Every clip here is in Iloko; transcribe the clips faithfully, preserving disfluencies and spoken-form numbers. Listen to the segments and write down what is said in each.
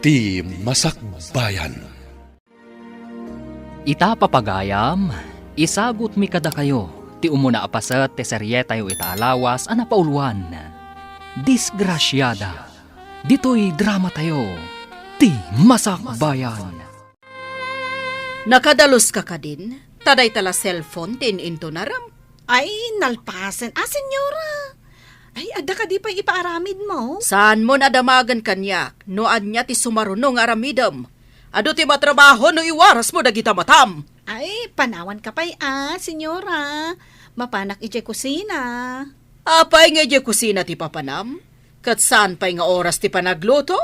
Ti Masakbayan. Ita, papagayam, isagutmi kadakayo ti umuna a paset ti serietayo ita a lawas a napauluan, Disgrasiada. Ditoy dramatayo, Ti Masakbayan. Nakadaluska kadin? Ta dayta la cellphone ti in-intunaram. Ay, nalpasen. Ah, senyora. Ay, adda kadi pay ipaaramidmo? Saanmon a damagen kaniak no ania ti sumaruno nga aramidem. Adu ti matrabaho no iwarasmo dagita matam. Ay, panawanka pay, ah, senyora. Mapanak idiay kusina. Apay nga idiay kusina ti papanam? Ket saan pay nga oras ti panagluto?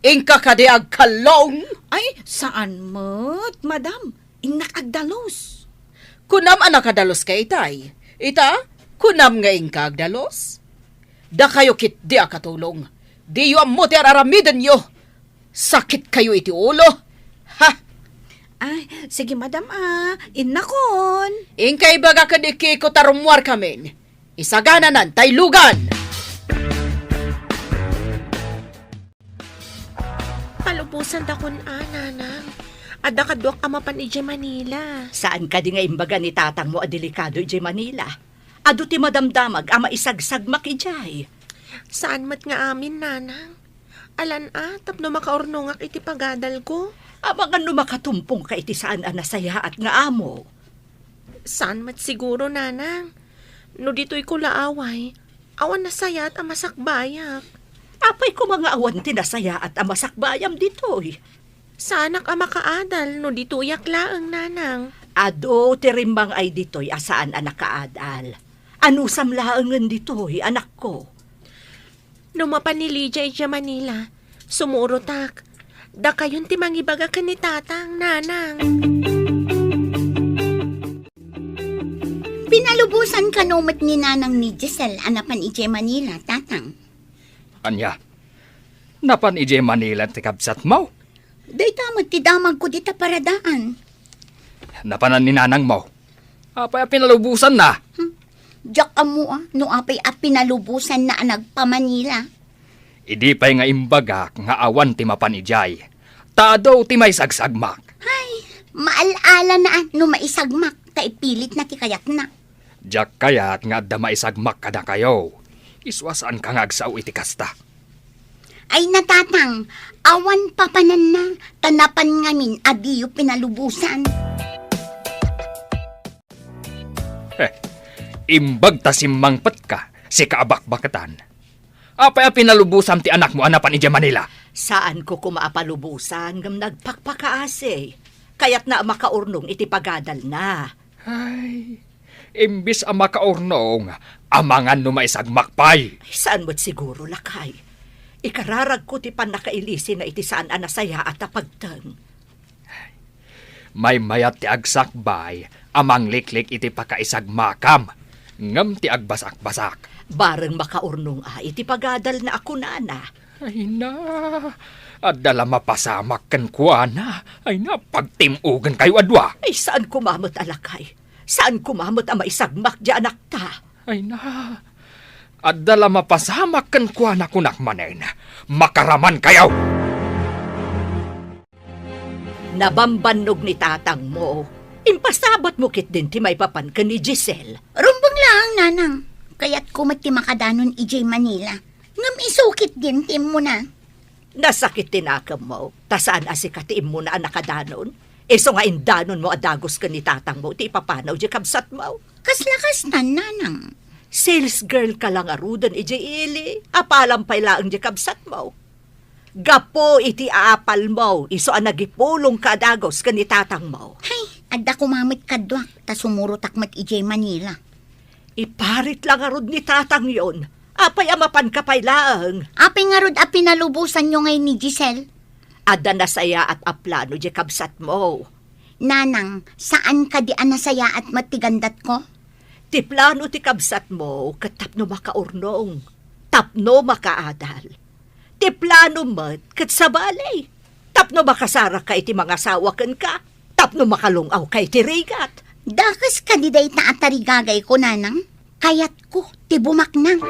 Inka kadi agkallong? Ay, saan met, madam. Innak agdalus. Kunam a nakadaluska itay. Ita, kunam nga inka agdalus? Dakayo ketdi a katulong. Diyo ammo ti ar-aramidenyo. Sakitkayo iti ulo. Ha? Ay, sige, madam, ah. Innakon. Inka ibaga ken ni Kiko ta rummuarkamin. Isagananan tay lugan. Palubosan dakon a, nanang. Adda kaduak a mapan idiay Manila. Saan kadi nga imbaga ni tatangmo a delikado idiay Manila? Adu ti madamdamag a maisagsagmak idiay. Saan met nga amin, nanang. Alan a, tapno makaurnongak iti pagadalko. Amangan no makatumpongka iti saan a nasayaat nga amo. Saan met siguro, nanang. No ditoyko la away, awan nasayaat a masakbayak. Apay koma nga awan ti nasayaat a masakbayam ditoy? Saanak a makaadal no ditoyak laeng, nanang. Adu ti rimmang-ay ditoy a saan a nakaadal. Anusam laengen ditoy, anakko. No mapan ni Lydia idiay Manila, sumurotak. Dakayon ti mangibaga ken ni tatang, nanang. Pinalubosan kano met ni nanang ni Giselle a napan idiay Manila, tatang. Ania? Napan idiay Manila ti kabsatmo? Dayta met ti damagko dita paradaan. Napanan ni nanangmo? Apay a pinalubosanna? Hmm. Diak ammo a no apay a pinalubosanna a nagpa-Manila. Idi pay nga imbagak nga awan ti mapan idiay, ta adu ti maisagsagmak. Ay, maal-ala na a no maisagmak ta ipilitna ti kayatna. Diak kayat nga adda maisagmak kadakayo. Isu a saanka nga agsao iti kasta. Ay, natatang, awan papananna, ta napan ngamin a diyo pinalubosan. Eh, imbag ta simmangpetka, sika a bakbaketan. Apay a pinalubosam ti anakmo a napan idiay Manila? Saanko koma a palubosan ngem nagpakpakaasi. Kayatna a makaurnong iti pagadalna. Ay, imbis a makaurnong, amangan no maisagmak pay. Saan met siguro, lakay. Ikararagko ti pannakailisina iti saan a nasayaat a pagteng. Maymayat ti agsakbay a mangliklik iti pakaisagmakam, ngem ti agbasakbasak. Bareng makaurnong a iti pagadalna a kunana. Ay na, adda la mapasamak kenkuana. Ay na, pagtim-ogenkayo a dua. Ay, saan koma met a lakay. Saan koma met a maisagmak diay anakta. Ay na, adda la mapasamak kenkuana, kunak manen. Makaramankayo! Nabambannog ni tatangmo. Impasabatmo ketdin ti maipapan ken ni Giselle. Rumbeng laeng, nanang. Kayatko met ti makadanon idiay Manila. Ngem isu ketdin ti immuna. Nasakit ti nakemmo, ta saan a sika ti immuna a nakadanon. Isu nga indanonmo a dagus ken ni tatangmo ti ipapanaw diay kabsatmo. Kasla kastan, nanang. Sales girl ka la ngaruden idiay ili. Apalam pay laeng diay kabsatmo. Gapu iti aapalmo, isu a nagipulongka a dagus ken ni tatangmo. Hay, adda koma met kaduak, ta sumurotak met idiay Manila. Iparit la ngarud ni tatangyon. Apay a mapanka pay laeng? Apay ngarud a pinalubosanyo ngay ni Giselle? Adda nasayaat a plano diay kabsatmo. Nanang, saan kadi a nasayaat met ti gandatko? Ti plano ti kabsatmo ket tapno makaurnong, tapno makaadal. Ti plano met ket sabali, tapno makasarakka iti mangasawa kenka, tapno makalung-awka iti rigat. Dakes kadi dayta a tarigagayko, nanang? Kayatko ti bumaknang.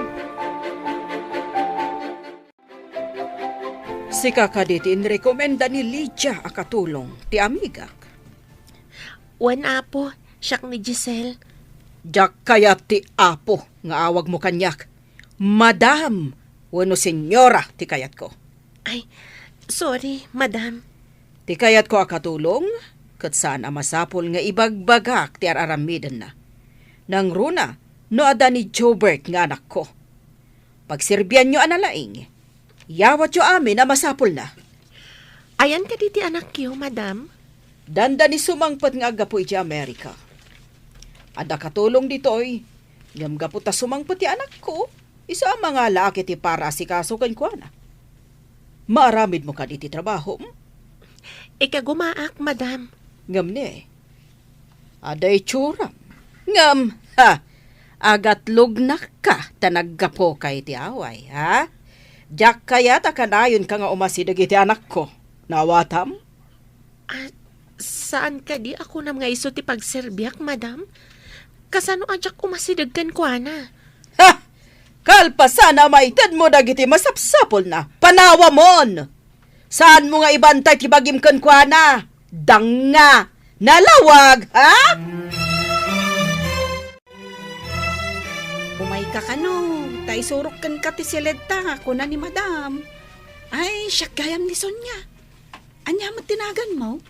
Sika kadi ti inrekomenda ni Lydia a katulong ti amigak? Wen, Apo, siak ni Giselle. Diak kayat ti apo nga awagmo kaniak. Madam wenno senyora ti kayatko. Ay, sorry, madam. Ti kayatko a katulong, ket saan a masapul nga ibagbagak ti ar-aramidenna. Nangruna, no adda ni Jobert nga anakko. Pagserbianyo a nalaing. Yawatyo amin a masapulna. Ayan kadi ti anakyo, madam? Dandani sumangpet nga aggapu iti Amerika. Adda katulong ditoy, ngem gapu ta sumangpet ti anakko, isu a mangalaak iti paraasikaso kenkuana. Maaramidmo kadi ti trabahom? Ikagumaak, madam. Ngem ne, adda itsuram. Ngem, ha, agatlognakka ta naggapuka iti away, ha? Diak kayat a kanayonka nga umasideg iti anakko. Naawatam? Ah, saan kadi a kunam nga isu ti pagserbiak, madam? Kasano a diak umasideg kenkuana? Ha! Kalpasan a maitedmo dagiti masapsapulna, panawamon! Saanmo nga ibantay ti bagim kenkuana? Danga! Nalawag, ha? Umayka kano, ta isurok kenka ti siledta, kuna ni madam. Ay, siak gayam ni Sonia. Ania met ti naganmo?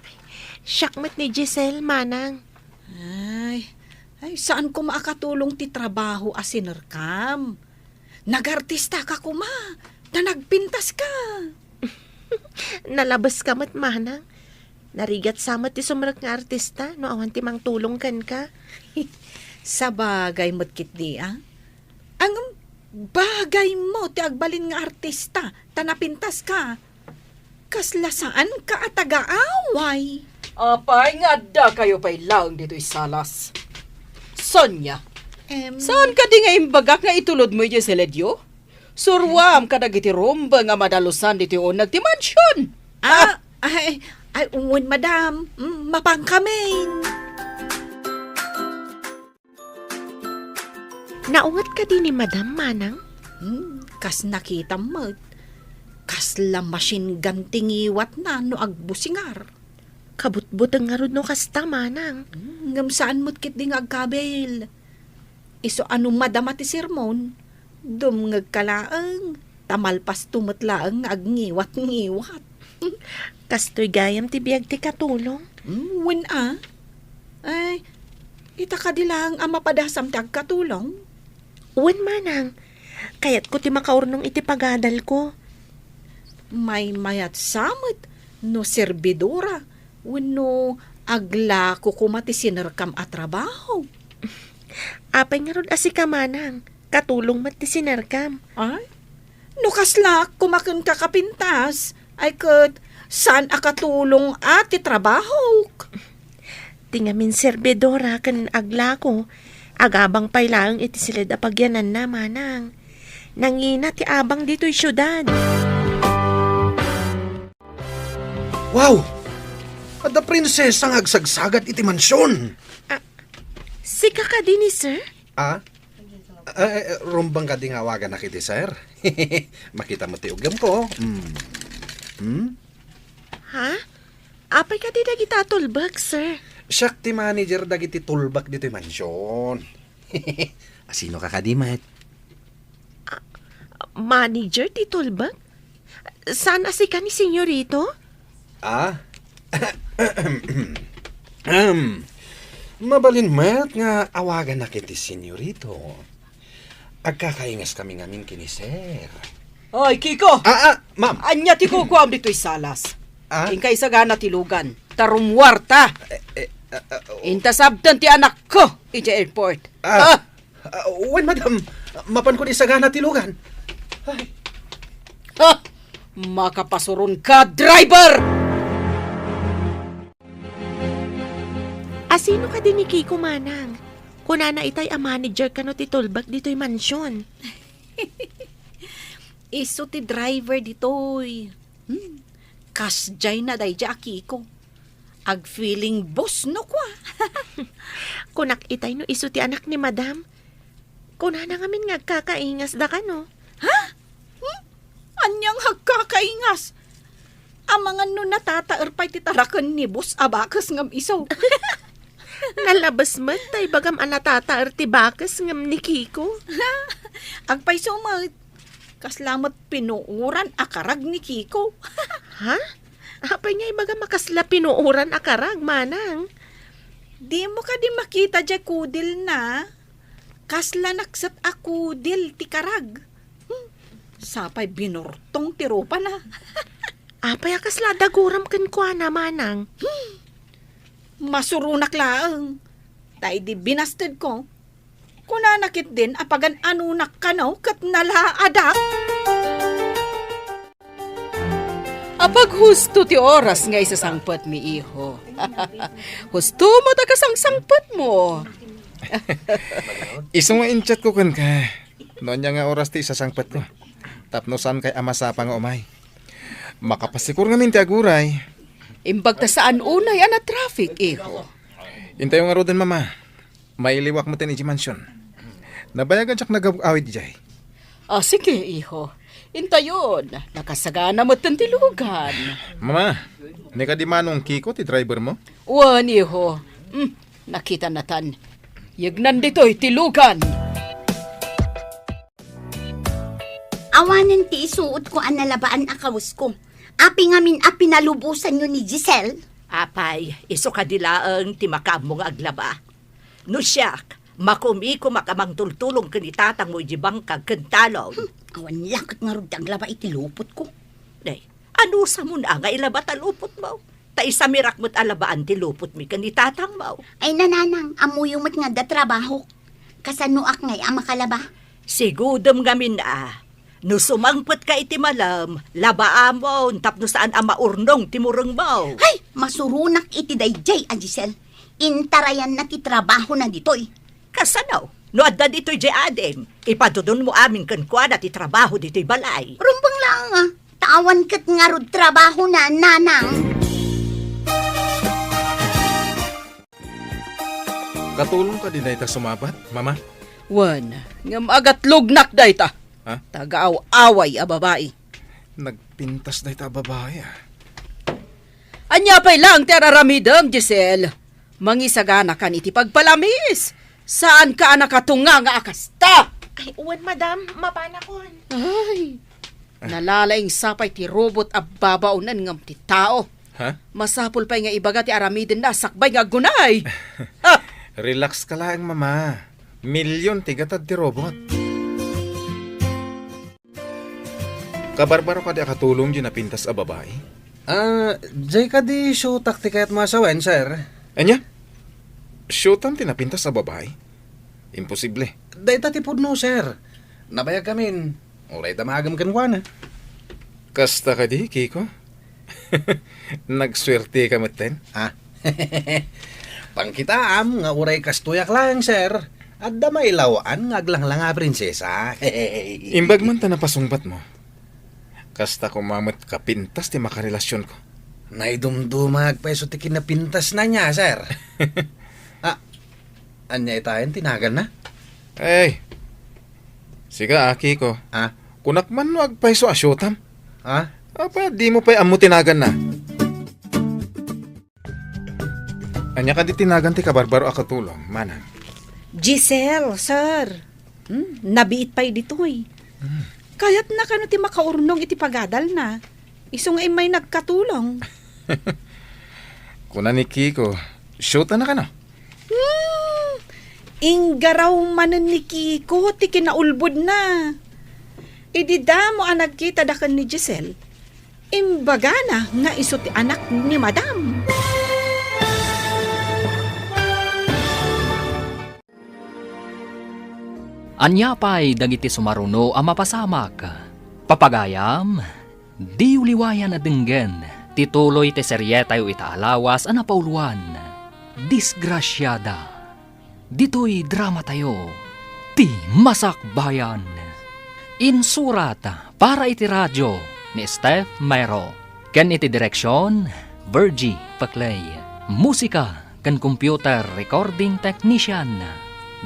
Siak met ni Giselle, manang. Ay, ay, saan koma a katulong ti trabaho a sinerkam. Nagartistaka koma, ta nagpintaska. Nalabeska met, manang. Narigat sa met ti sumrek nga artista no awan ti mangtulong kenka. Sabagay met ketdi, a? Ngem, bagaymo ti agbalin nga artista, ta napintaska. Kasla saanka a taga-away. Apay nga addakayo pay laeng ditoy salas? Sonia, em, saan kadi nga imbagak nga itulodmo idiay siledyo? Suruam kadagiti rumbeng a madalusan ditoy uneg ti mansion. Ah, ay, ay, wen, madam. Mm, mapangkamin. Naunget kadi ni Madam, manang? Hmm, kas nakitam met. Kasla machine gun ti ngiwatna no agbusingar. Kabutbuteng ngarud no kasta, manang. Hmm, ngem saan met ketdi nga agkabil. Isu a no madama ti sermon, dumngegka laeng, ta malpasto met laeng nga agngiwat-ngiwat. Kastoy gayam ti biag ti katulong? Hmm, wen a. Ay, ita kadi laeng a mapadasam ti agkatulong? Wen, manang. Kayatko ti makaurnong iti pagadalko. Maymayat sa met no serbidora wenno aglako koma ti sinerkam a trabaho. Apay ngarud a sika, manang? Katulong met ti sinerkam. Ay, no kasla koma kenka kapintas, ay ket saan a katulong a ti trabahok. Ti ngamin serbidora ken aglako, agabang pay laeng iti siled a pagyananna, manang. Nangina ti abang ditoy siudad. Wow! Adda prinsesa nga agsagsagat iti mansion. Ah, sika kadi ni sir? Ah? Eh, eh, rumbeng kadi nga awaganak iti sir? Makita mo ti uggamko. Hmm. Hmm? Ha? Apay kadi dagita a tulbek, sir? Siak ti manager dagiti tulbek ditoy mansion. Asino ka kadi met? Ah, manager ti tulbek? Saan a sika ni Senyorito? Ah? Ahem. Mabalin met nga awaganak iti Senyorito. Agkakaingas kami ngamin ken ni Sir. Oy, Kiko! Ah, ah, ma'am. Ania ti kukuam ditoy salas? Ah? Inka isagana ti lugan. Ta rummuarta. Eh, eh, ah, ah, oh. Inta sabten ti anakko idiay airport. Ah. Ah! Ah, wen, madam. Mapanko isagana ti lugan. Ay. Ha! Makapasuron ka, driver! Asino kadi ni Kiko, manang? Kunana itay a manager kano ti tulbek ditoy mansion. Isu ti driver ditoy. Hmm. Kasdiay na daydiay a Kiko. Agfeeling boss no kua. Kunak itay no isu ti anak ni madam. Kunana ngamin nga agkakaingas da kano. Ha? Hmm? Ania nga agkakaingas? Amangan no natataer pay ti taraken ni boss a bakes ngem isu. Nalabes met ta ibagam a natataer ti bakes ngem ni Kiko. Agpayso met, kasla met pinuoran a karag ni Kiko. Ha? Apay nga ibagam a kasla pinuoran a karag, manang? Dimo kadi makita diay kudilna? Kasla nakset a kudil ti karag. Hmm. Sapay binurtong ti rupana. Apay a kasla daguram kenkuana, manang? Hmm. Masuronak laeng. Ta idi binastedko, kunana ketdin a pagan-anonak kano ket nalaadak. Apaghusto ti oras nga isasangpetmi, iho. Husto met a kasangsangpetmo. Isu nga in-chatko kenka no ania nga oras ti isasangpetko. Tapno saankay a masapa nga umay. Makapasikor ngamin ti aguray. Imbag ta saan unay a na-traffic, iho. Intayo ngaruden, Mama. Mailiwak metten idiay mansion. Nabayag a diak nagaw-awid idiay. Ah, sige, iho. Intayon, nakasagana metten ti lugan. Mama, ni kadi Manong Kiko ti drivermo? Wen, iho. Hmm, nakitanatan. Yegnan ditoy ti lugan. Awanen ti isuotko a nalabaan a kawesko. Apay ngamin a pinalubosanyo ni Giselle? Apay, isu kadi laeng ti makaammo nga aglaba. No siak, makumikumak a mangtultulong ken ni tatangmo idiay bangkag ken talon. Hmm, awan la ket ngarud ti aglaba iti lupotko. Day, anusamon a nga ilaba ta lupotmo? Ta isamirak met a labaan ti lupotmi ken ni tatangmo. Ay, nanang, ammoyo met nga adda trabahok. Kasanoak ngay a makalaba? Sigudem ngamin a, no sumangpetka iti malem, labaamon tapno saan a maurnong ti murengmo. Hay, masuronak iti daydiay a Giselle. Intarayanna ti trabahona ditoy. Kasano? No adda ditoy diay adim, ipadudonmo amin kenkuana ti trabaho ditoy balay. Rumbeng laeng a, ta awan ket ngarud trabahona, nanang. Katulong kadi dayta sumabat, Mama? Wen, ngem agatlognak dayta. Ha? Taga-aw-away a babai. Nagpintas dayta a babai, ah. Ania pay laeng ti ar-aramidem, Giselle? Mangisaganakan iti pagpalamiis. Saanka a nakatunga nga a kasta. Ay, wen, madam, mapanakon. Ay, nalalaing sapay ti robot a babaonen ngem ti tao. Ha? Masapul pay nga ibaga ti aramidenna a sakbay nga aggunay. Ha! Relax ka laeng, Mama. Milyon ti gatad ti robot. Kabarbaro kadi a katulong diay napintas a babai? Ah, diay kadi siotak ti kayatmo a sawen, sir? Ania? Siotam ti napintas a babai? Imposible. Dayta ti pudno, sir. Nabayagkamin, uray damagem kenkuana. Kasta kadi, Kiko? Nagsuerteka metten? Ah. Pangkitaam nga uray kastoyak laeng, sir. Adda mailaw-an nga aglanglang a prinsesa. Imbag man ta napasungbatmo. Kasta koma met kapintas ti makarelasionko. Naidumduma nga agpayso ti kinapintasna nia, sir. Ah, ania itayen ti naganna? Ay, sika, aki ko. Ah? Kunak man no agpayso a siotam. Ah? Apa, dimo pay ammo ti naganna? Ania kadi ti nagan ti kabarbaro a katulong, manang? Giselle, sir. Hmm, nabiit pay ditoy. Hmm. Kayatna kano ti makaurnong iti pagadalna. Isu nga immay nagkatulong. Kuna ni Kiko, shoot na kano? Hmm, inggaraw manen ni Kiko ti kinaulbodna. Idi damo a nagkita daken ni Giselle, imbagana nga isu ti anak ni Madam. Ania pay dagiti sumaruno a mapasamak? Papagayam, diyo liwayan a denggen ti tuloy ti serietayo ita a lawas a napauloan, Disgrasiada. Ditoy dramatayo, Ti Masakbayan. Insurat para iti radio ni Steph Mero, ken iti direksion, Virgie Paclay. Musika ken computer recording technician,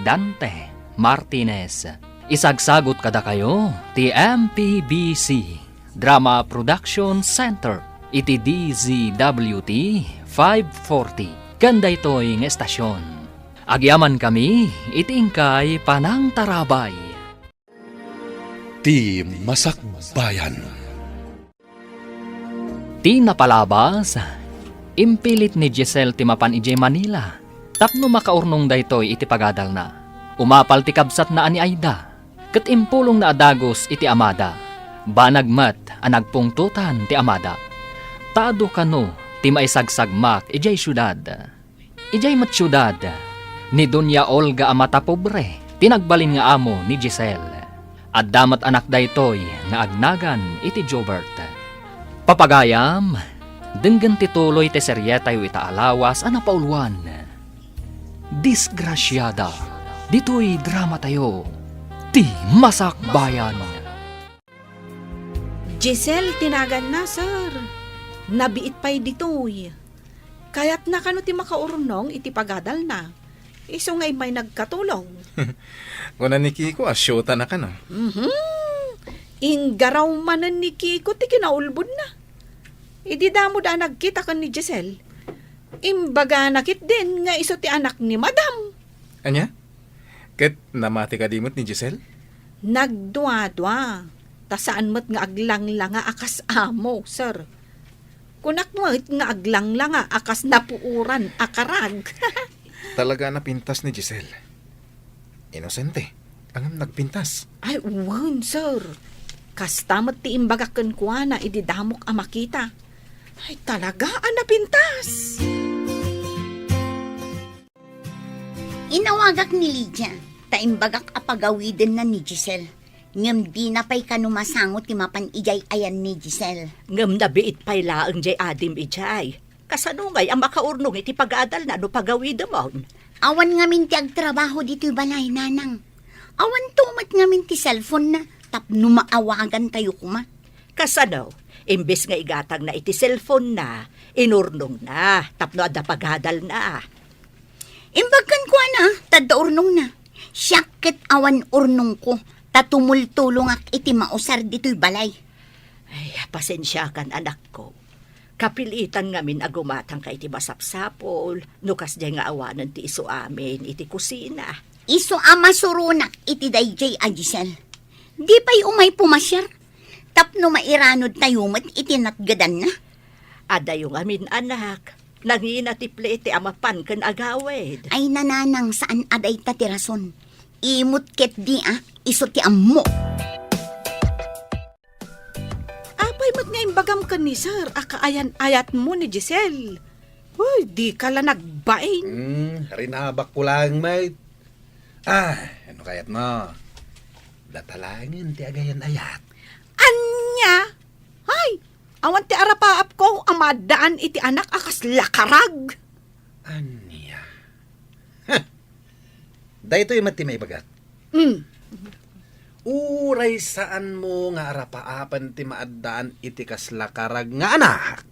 Dante Martinez. Isagsagut kadakayo ti M P B C Drama Production Center. iti D Z W T five forty ken daytoy nga estasion. Agyamankami iti inkay panangtarabay. Ti Masakbayan. Ti napalabas, impilit ni Giselle ti mapan idiay Manila tapno makaurnong daytoy iti pagadalna. Umapal ti kabsatna a ni Aida, ket impulongna a dagus iti amada. Banag met a nagpungtotan ti amada. Ta adu kano ti maisagsagmak idiay siudad. Idiay met siudad, ni Doña Olga a matapobre ti nagbalin nga amo ni Giselle. Adda met anak daytoy nga agnagan iti Jobert. Papagayam, denggen ti tuloy ti serietayo ita a lawas a napauluan, Disgrasiada, ditoy dramatayo, Ti Masakbayan. Giselle ti naganna, sir. Nabiit pay ditoy. Kayatna kano ti makaurnong iti pagadalna. Isu nga immay nagkatulong. Kuna ni Kiko a siyota na kano. Mhm. Inggaraw manen ni Kiko ti kinaulbodna. Idi damo da nagkita ken ni Giselle, imbagana ketdin nga isu ti anak ni Madam. Ania? Ket namati kadi met ni Giselle? Nagduadua, ta saan met nga aglanglanga a kas amo, sir. Kunak met nga aglanglanga a kas napuoran a karag. Talaga a napintas ni Giselle. Inosente, ngem nagpintas. Ay, wen, sir. Kasta met ti imbagak kenkuana idi damok a makita. Ay, talaga a napintas. Inawagak ni Lydia, ta imbagak a pagawidenna ni Giselle. Ngem dina pay kano masango ti mapan idiay ayan ni Giselle. Ngem nabiit pay laeng diay adim idiay. Kasano ngay a makaurnong iti pagadalna no pagawidemon? Awan ngamin ti agtrabaho ditoy balay, nanang. Awanto met ngamin ti cellphone-na tapno maawagantayo koma. Kasano? Imbes nga igatangna iti cellphone-na, inurnongna tapno adda pagadalna. Imbag kenkuana, ta adda urnongna. Siak ket awan urnongko, ta tumultulongak iti mausar ditoy balay. Ay, pasensiakan, anakko. Kapilitan ngamin a gumatangka iti masapsapul, no kasdiay nga awanen ti isu amin iti kusina. Isu a masuronak iti daydiay a Giselle. Di pay umay pumasiar, tapno mairanodtayo met iti natgedanna. Adayo ngamin, anak. Nangina ti plete a mapan ken agawid. Ay, nanang, saan a dayta ti rason. Imot ketdi a, isu ti ammo. Apay met nga imbagam ken ni Sir a kaayan-ayatmo ni Giselle? Uy, dika la nagbain. Hmm, rinabakko laeng met. Ah, ano kayatmo? Data laengen ti agayan-ayat. Ania? Ay, awan ti arapaapko a maaddaan iti anak a kasla karag. Ania? Heh! Daytoy met ti maibagak. Mm. Uray saanmo nga arapaapen ti maaddaan iti kasla karag nga anak,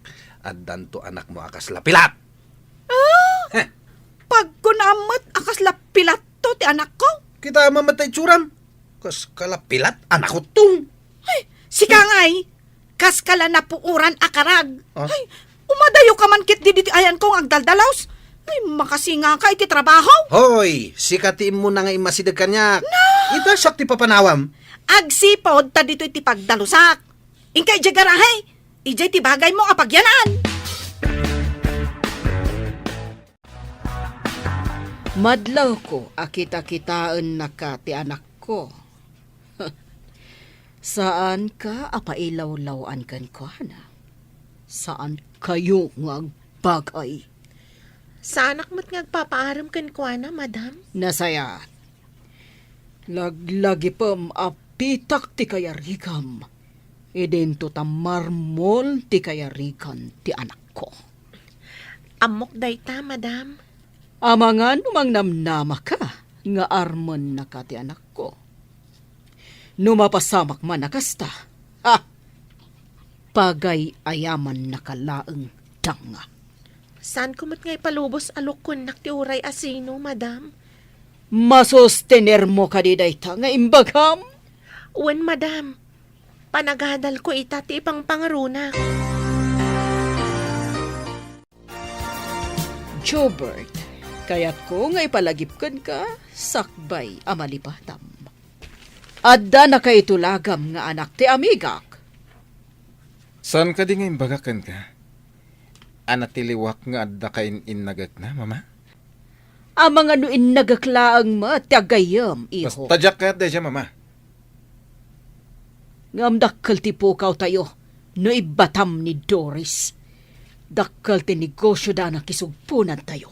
addanto anakmo a kasla pilat. Ah? Heh. Pagkunam met a kasla pilatto ti anakko? Kitam met ta itsuram. Kas kala pilat, anakko tong. Ay, sika ngay, kas kala napuoran a karag. Ah? Ay, umadayo ka man ketdi ditoy ayanko nga agdaldalus. Ay, makasingaka iti trabaho. Hoy, sika ti immuna nga immasideg kaniak. Na! Ita siak ti papanawam. Agsipud ta ditoy ti pagdalusak. Inka idiay garahe. Idiay ti bagaymo a pagyanan. Madlawko a kitakitaennaka ti anakko. Saanka a pailawlaw-an kenkuana. Saankayo nga agbagay. Saanak met nga agpapaarem kenkuana, madam. Nasayaat. Laglagipem a pitak ti kayarigam. Idinto ta marmol ti kayarigan ti anakko. Ammok dayta, madam. Amangan no mangnamnamaka nga armennaka ti anakko. No mapasamak man a kasta, ha! Pagay-ayamannaka laeng danga. Saanko met nga ipalubos a lukkonnak ti uray a sino, madam. Masostenermo kadi dayta nga imbagam? Wen, madam. Panagadalko ita ti ipangpangaronak. Jobert, kayatko nga ipalagip kenka sakbay a malipatam. Adda nakaitu lagam nga anak ti amigak. Saan kadi nga imbagak kenka? Ania ti liwak nga adda kain-innagekna, Mama? Amangan no innagek laeng met ti aggayyem, iho. Basta diak kayat daydiay, Mama. Ngem dakkel ti pukawtayo no ibbatam ni Doris. Dakkel ti negosioda a nakisugponantayo.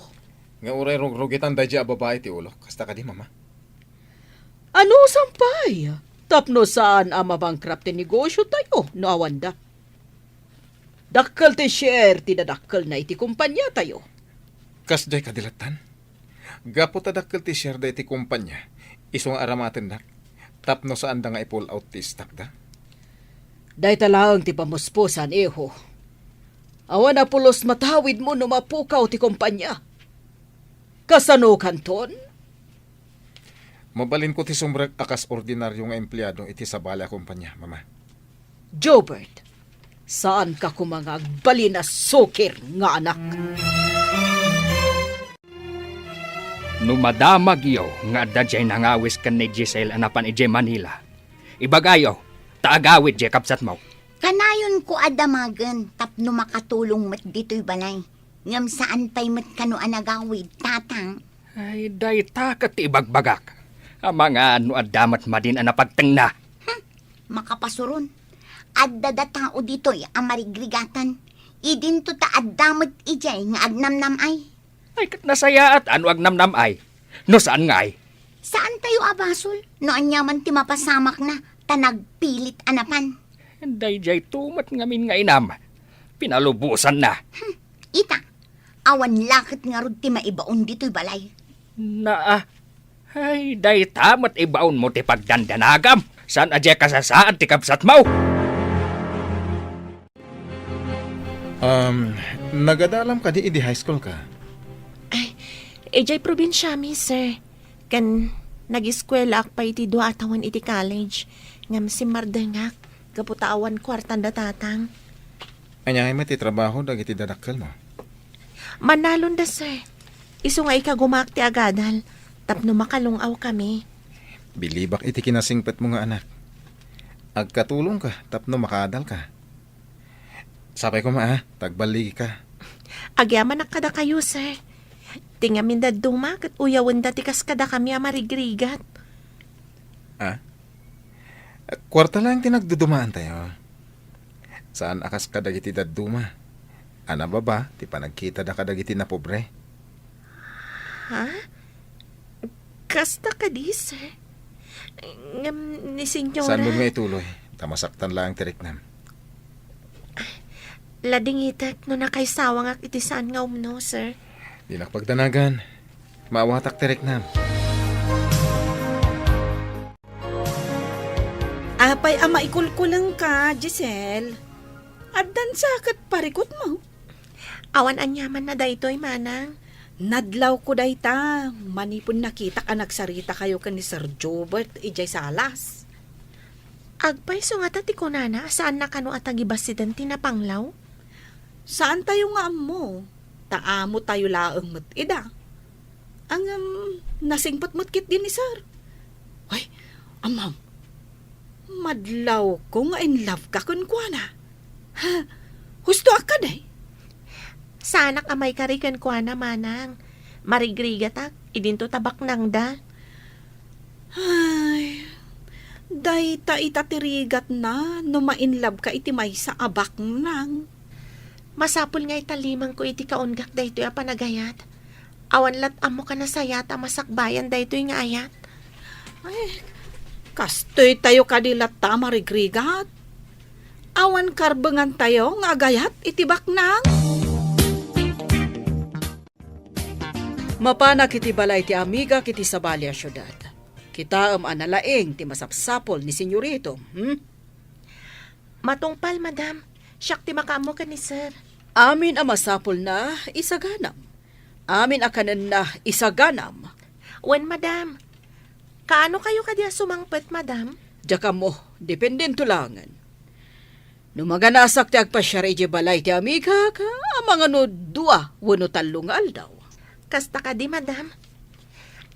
Nga uray rugrugitan daydiay a babai ti ulok. Kasta kadi, Mama? Anusan pay? Tapno saan a mabankrupt ti negosiotayo no awanda. Dakkel ti share ti nadakkelna iti kompaniatayo. Kasdiay kadi lattan? Gapu ta dakkel ti share da iti kompania, isu nga aramatennak, tapno saanda nga i-pull out ti stock da? Dayta laeng ti pamuspusan, iho. Awan a pulos matawidmo no mapukaw ti kompania. Kasano kanton? Mabalinko ti sumrek a kas ordinario nga empleado iti sabali a kompania, Mama. Jobert, saanka koma nga agbalin a sukir nga anak. No madamagyo nga adda diay nangawis ken ni Giselle a napan idiay Manila, ibagayo, ta agawid diay kabsatmo. Kanayonko a damagen tapno makatulong met ditoy balay. Ngem saan pay met kano a nagawid, Tatang? Ay, dayta ket ti ibagbagak. Amangan no adda met madin a napagtengna. Hmm, makapasuron. Adda da tao ditoy a marigrigaten. Idinto ta adda met idiay nga agnamnam-ay. Ay, ket nasayaat a no agnamnam-ay. No saan ngay? Saantayo a basol no aniaman ti mapasamakna ta nagpilit a napan. Daydiay tumet ngamin nga inam. Pinalubosanna. Hmm, ita, awan laket ngarud ti maibaon ditoy balay. Naa. Ay, dayta met ibaonmo ti pagdandanagam. Saan a diay kasasaad ti kabsatmo? Um, nagadalam kadi idi high school ka? Ay, idiay probinsiami, sir. Ken nagiskuelaak pay iti dua a tawen iti college. Ngem simmardengak gapu ta awan kuartan da tatang. Ania ngay met ti trabaho dagiti dadakkelmo? Manalon da, sir. Isu nga ikagumaak ti agadal tapno makalung-aw kami. Bilibak iti kinasingpetmo nga anak. Agkatulongka tapno makaadalka. Sapay koma, a, ta agballigika. Agyamanak kadakayo, sir. Ti ngamin dadduma ket uyawenda ti kas kadakami a marigrigat. A? Kuarta laeng ti nagdudumaantayo. Saan a kas kadagiti dadduma a nababa ti panagkitada kadagiti napobre. Ha? Kasta kadi, sir? Ngem ni Senyora... Saanmo nga ituloy, ta masaktan laeng ti riknam. Ladingitek no nakaisawangak iti saan nga umno, sir. Dinak pagdanagan. Maawatak ti riknam. Apay a maikulkulengka, Giselle? Addan sa ket parikutmo? Awan aniamanna daytoy, manang. Nadlawko dayta, manipud nakitak a nagsaritakayo ken ni Sir Jobert idiay salas. Agpayso ngata ti kunana a saanna kano a tagibassiden ti napanglaw? Saantayo nga ammo, ta amotayo laeng met ida. Ngem, nasingpet met ketdi ni Sir. Ay, ammom, madlawko nga in love ka kenkuana. Ha? Husto a kadi? Saanak a maikari kenkuana, manang. Marigrigatak, idinto ta baknangda. Ay, dayta ita ti rigatna no ma-in love ka iti maysa a baknang. Masapul nga italimangko iti kaunggak daytoy a panagayat. Awan lat ammo ka nasayaat a masakbayan daytoy nga ayat. Ay, kastoytayo kadi latta a marigrigat. Awan karbengantayo nga agayat iti baknang. Mapanak iti balay ti amigak iti sabali a siudad. Kitaem a nalaing ti masapsapul ni Senyorito, hmm? Matungpal, madam. Siak ti makaammo ken ni sir. Amin a masapulna, isaganam. Amin a kanenna, isaganam. Wen, madam. Kaanokayo kadi a sumangpet, madam? Diak ammo, dependento laengen. No maganasak ti agpasiar idiay balay ti amigak, amangan no dua wenno tallo nga aldaw. Kasta kadi, madam?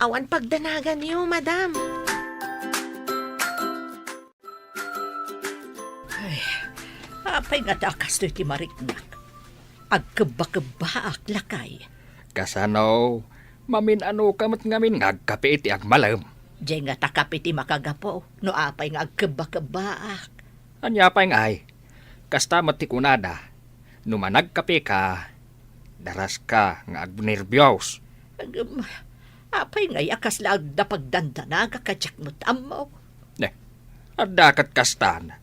Awan pagdanaganyo, madam. Ay, apay ngata a kastoy ti mariknak? Agkebba-kebbaak, lakay. Kasano? Mamin-ano ka met ngamin nga agkape iti agmalem? Diay ngata kape ti makagapu no apay nga agkebba-kebbaak. Ania pay ngay? Kasta met ti kunada, no managkape ka, daras ka nga agnerbios. Agem, apay ngay a kasla agda pagdandanagak a diak met ammo? Ne, adda ket kastan.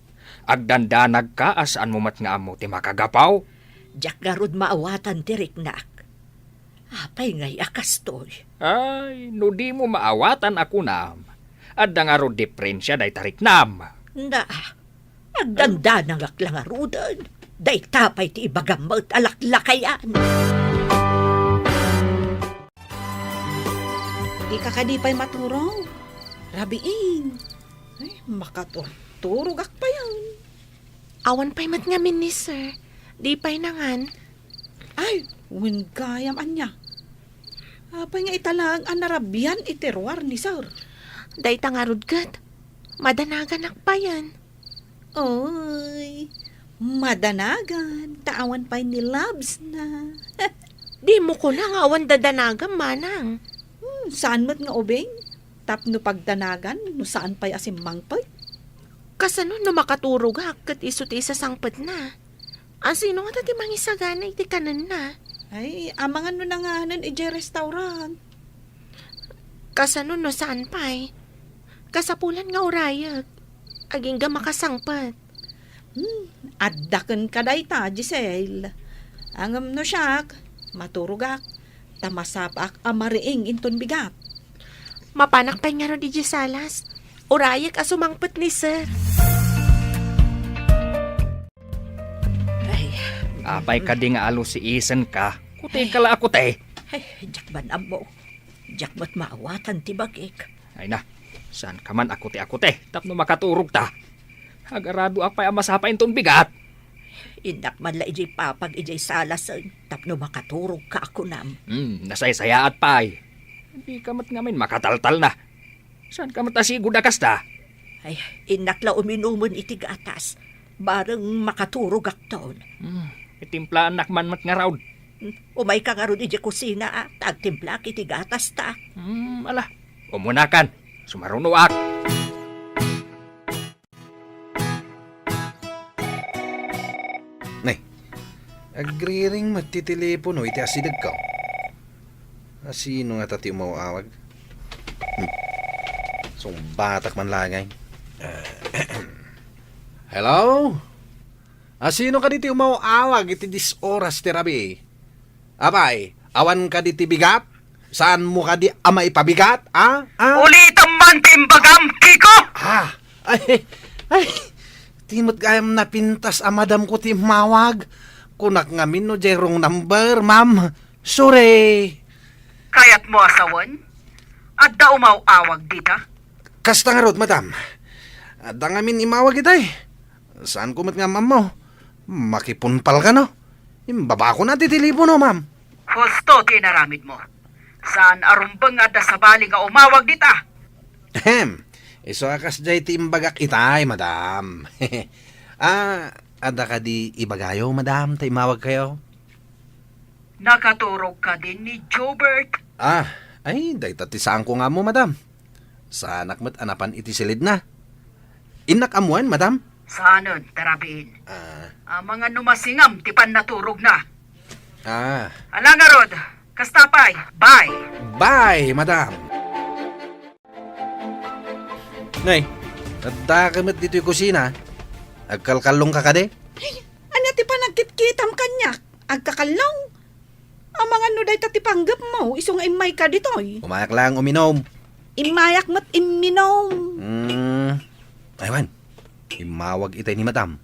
Agdandanag ka a saan mo met nga ammo ti makagapu? Diak ngarud maawatan ti riknak. Apay ngay a kastoy? Ay, no di mo maawatan a kunam, adda ngarud diferensia dayta riknam. Na, agdandanagak la ngaruden. Dayta pay ti ibagam met a laklakayan. Dika kadi pay maturog? Rabiin. Ay, makaturturogak payen. Awan pay met ngamin ni sir. Di pay nangan. Ay, wen gayam ania. Apay nga ita laeng a narabian iti ruar ni sir? Dayta ngarud ket, madanaganak payen. Oy, madanagan, ta awan pay ni labs na. Dimo kuna nga awan dadanagam, manang. Hmm, saan met nga ubing? Tapno pagdanagan no saan pay a simmangpet? Kasano no makaturogak ket isu ti isasangpetna? Asino ngata ti mangisagana iti kanenna? Ay, amangan no nanganen idiay restaurant. Kasano no saan pay? Kasapulan nga urayek. Agingga makasangpet. Hmm, adda kenka dayta, Giselle. Ngem no siak, maturogak, ta masapaak a mariing inton bigat. Mapanak pay ngarud idiay salas. Urayek a sumangpet ni sir. Ay. Apay kadi nga alusiisenka? Kuteka la a kute. Ay, diak man ammo. Diak met maawatan ti bagik. Ay na, saan ka man a kute a kute tapno makaturogta? Agaradoak pay a masapa inton bigat. Innak man la idiay papag idiay salasen tapno makaturogka a kunam. Hmm, nasaysayaat pay. Dika met ngamin makataltalna. Saan ka met a sigud a kasta? Ay, innak la uminumen iti gatas. Bareng makaturogakton. Hmm, itimplaannak man met ngarud. Hmm, umayka ngarud idiay kusina, a, ta agtimplaak iti gatasta. Hmm, ala. Umunakan. Sumarunoak. Nay, agriring met ti telepono iti asidegko. Asino ngata ti umaw-awag? Hmm. Sungbatak man la ngay. Hello? Asino kadi ti umaw-awag iti dies oras ti rabii? Apay, awan kadi ti bigat? Saanmo kadi a maipabigat, a? A? Ulitem man ti imbagam, Kiko! Ah, ay, ay, ti met gayam napintas a madamko ti immawag. Kunak ngamin no diay wrong number, ma'am. Sorry. Kayatmo a sawen? Adda umaw-awag dita? Kasta ngarud, madam. Adda ngamin immawag itay. Saanko met nga ammo. Makipunpal kano? Imbabakon a ti telepono, ma'am. Husto ti inaramidmo. Saan a rumbeng nga adda sabali nga umawag dita. Ahem. Isu a kasdiay ti imbagak itay, madam. Ah, adda kadi ibagayo, madam, ta immawagkayo? Nakaturog kadin ni Jobert? Ah, ay, dayta ti saanko nga ammo, madam. Saanak met a napan iti silidna. Innak ammoen, madam? Saanen, ta rabiin. Ah. Amangan no masingam ti pannaturogna. Ah. Ala ngarud, kasta pay. Bye. Bye, madam. Nay, addaka met ditoy kusina. Agkalkallongka kadi? Ay, ania ti panagkitkitam kaniak? Agkakallong? Amangan no dayta ti panggepmo, isu nga immayka ditoy. Umayak lang uminom. Immayak met imminom. Hmm. Aywan. Immawag itay ni madam.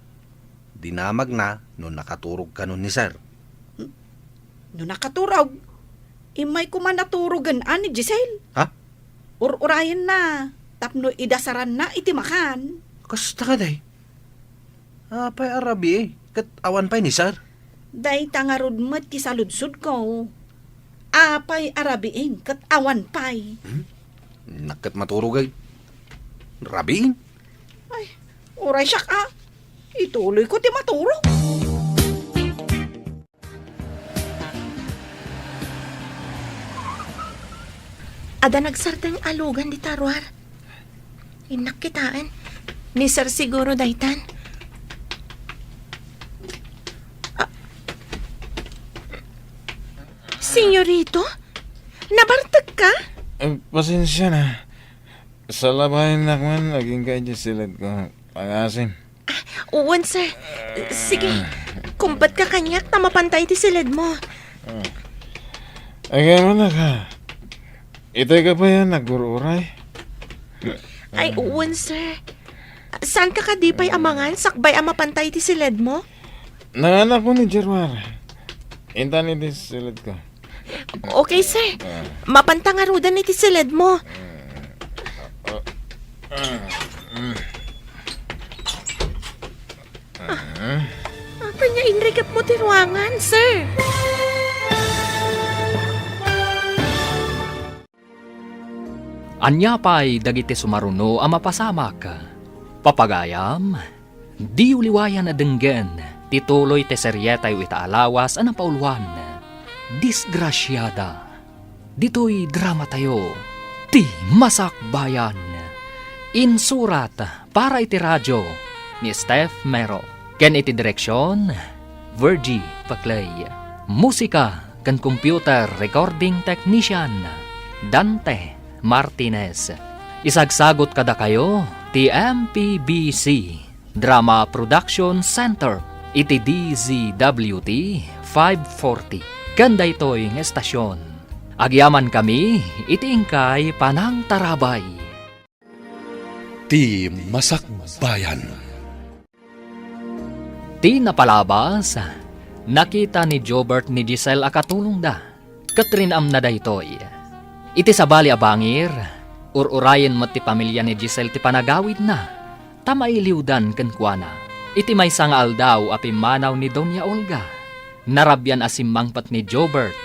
Dinamagna no nakaturog kano ni sir. No nakaturog, immay koma naturogen a ni Giselle. Ha? Ur-urayenna tapno idasaranna iti makan. Kasta kadi? Apay a rabii, ket awan pay ni sir? Dayta ngarud met ti saludsodko. Apay a rabiin ket awan pay? Hmm? Innak ket maturog ay. Rabiin? Ay, uray siak a. Ituloyko ti maturog. Adda nagsardeng a lugan dita ruar. Innak kitaen. Ni Sir siguro daytan. Ah. Senyorito? Nabartek ka? Eh, pasensia na. Salabayennak man, agingga iti siledko. Pangasim. Ah, uwan, sir. Sige, kumbat ka kaniak ta mapantay ti siledmo. Agay man ka. Itay ka pa yan, naggururay. Ay, uwan, sir. Saan ka kadi pay amangan, sakbay a mapantay ti siledmo? Nanganak ko ni Germar. Intan iti siledko. Okay, sir. Mapanta ngaruden iti siledmo. Apay nga inrikepmo ti ruangan, sir? Ania pay dagiti sumaruno a mapasamak? Papagayam, diyo liwayan a denggen ti tuloy ti serietayo ita a lawas a napauluan, Disgrasiada. Ditoy dramatayo, Ti Masakbayan. Insurat para iti radio ni Steph Mero, ken iti direksion, Virgie Paclay. Musika ken computer recording technician, Dante Martinez. Isagsagot kadakayo ti M P B C Drama Production Center iti D Z W T five forty. Ken daytoy nga estasion, agyamankami iti inkay panangtarabay. Ti Masakbayan. Ti napalabas, nakita ni Jobert ni Giselle a katulongda, ket rinamna daytoy. Iti sabali a bangir, ur-urayen met ti pamilia ni Giselle ti panagawidna, ta mailiwdan kenkuana. Iti maysa nga aldaw a pimmanaw ni Doña Olga, narabian a simmangpet ni Jobert.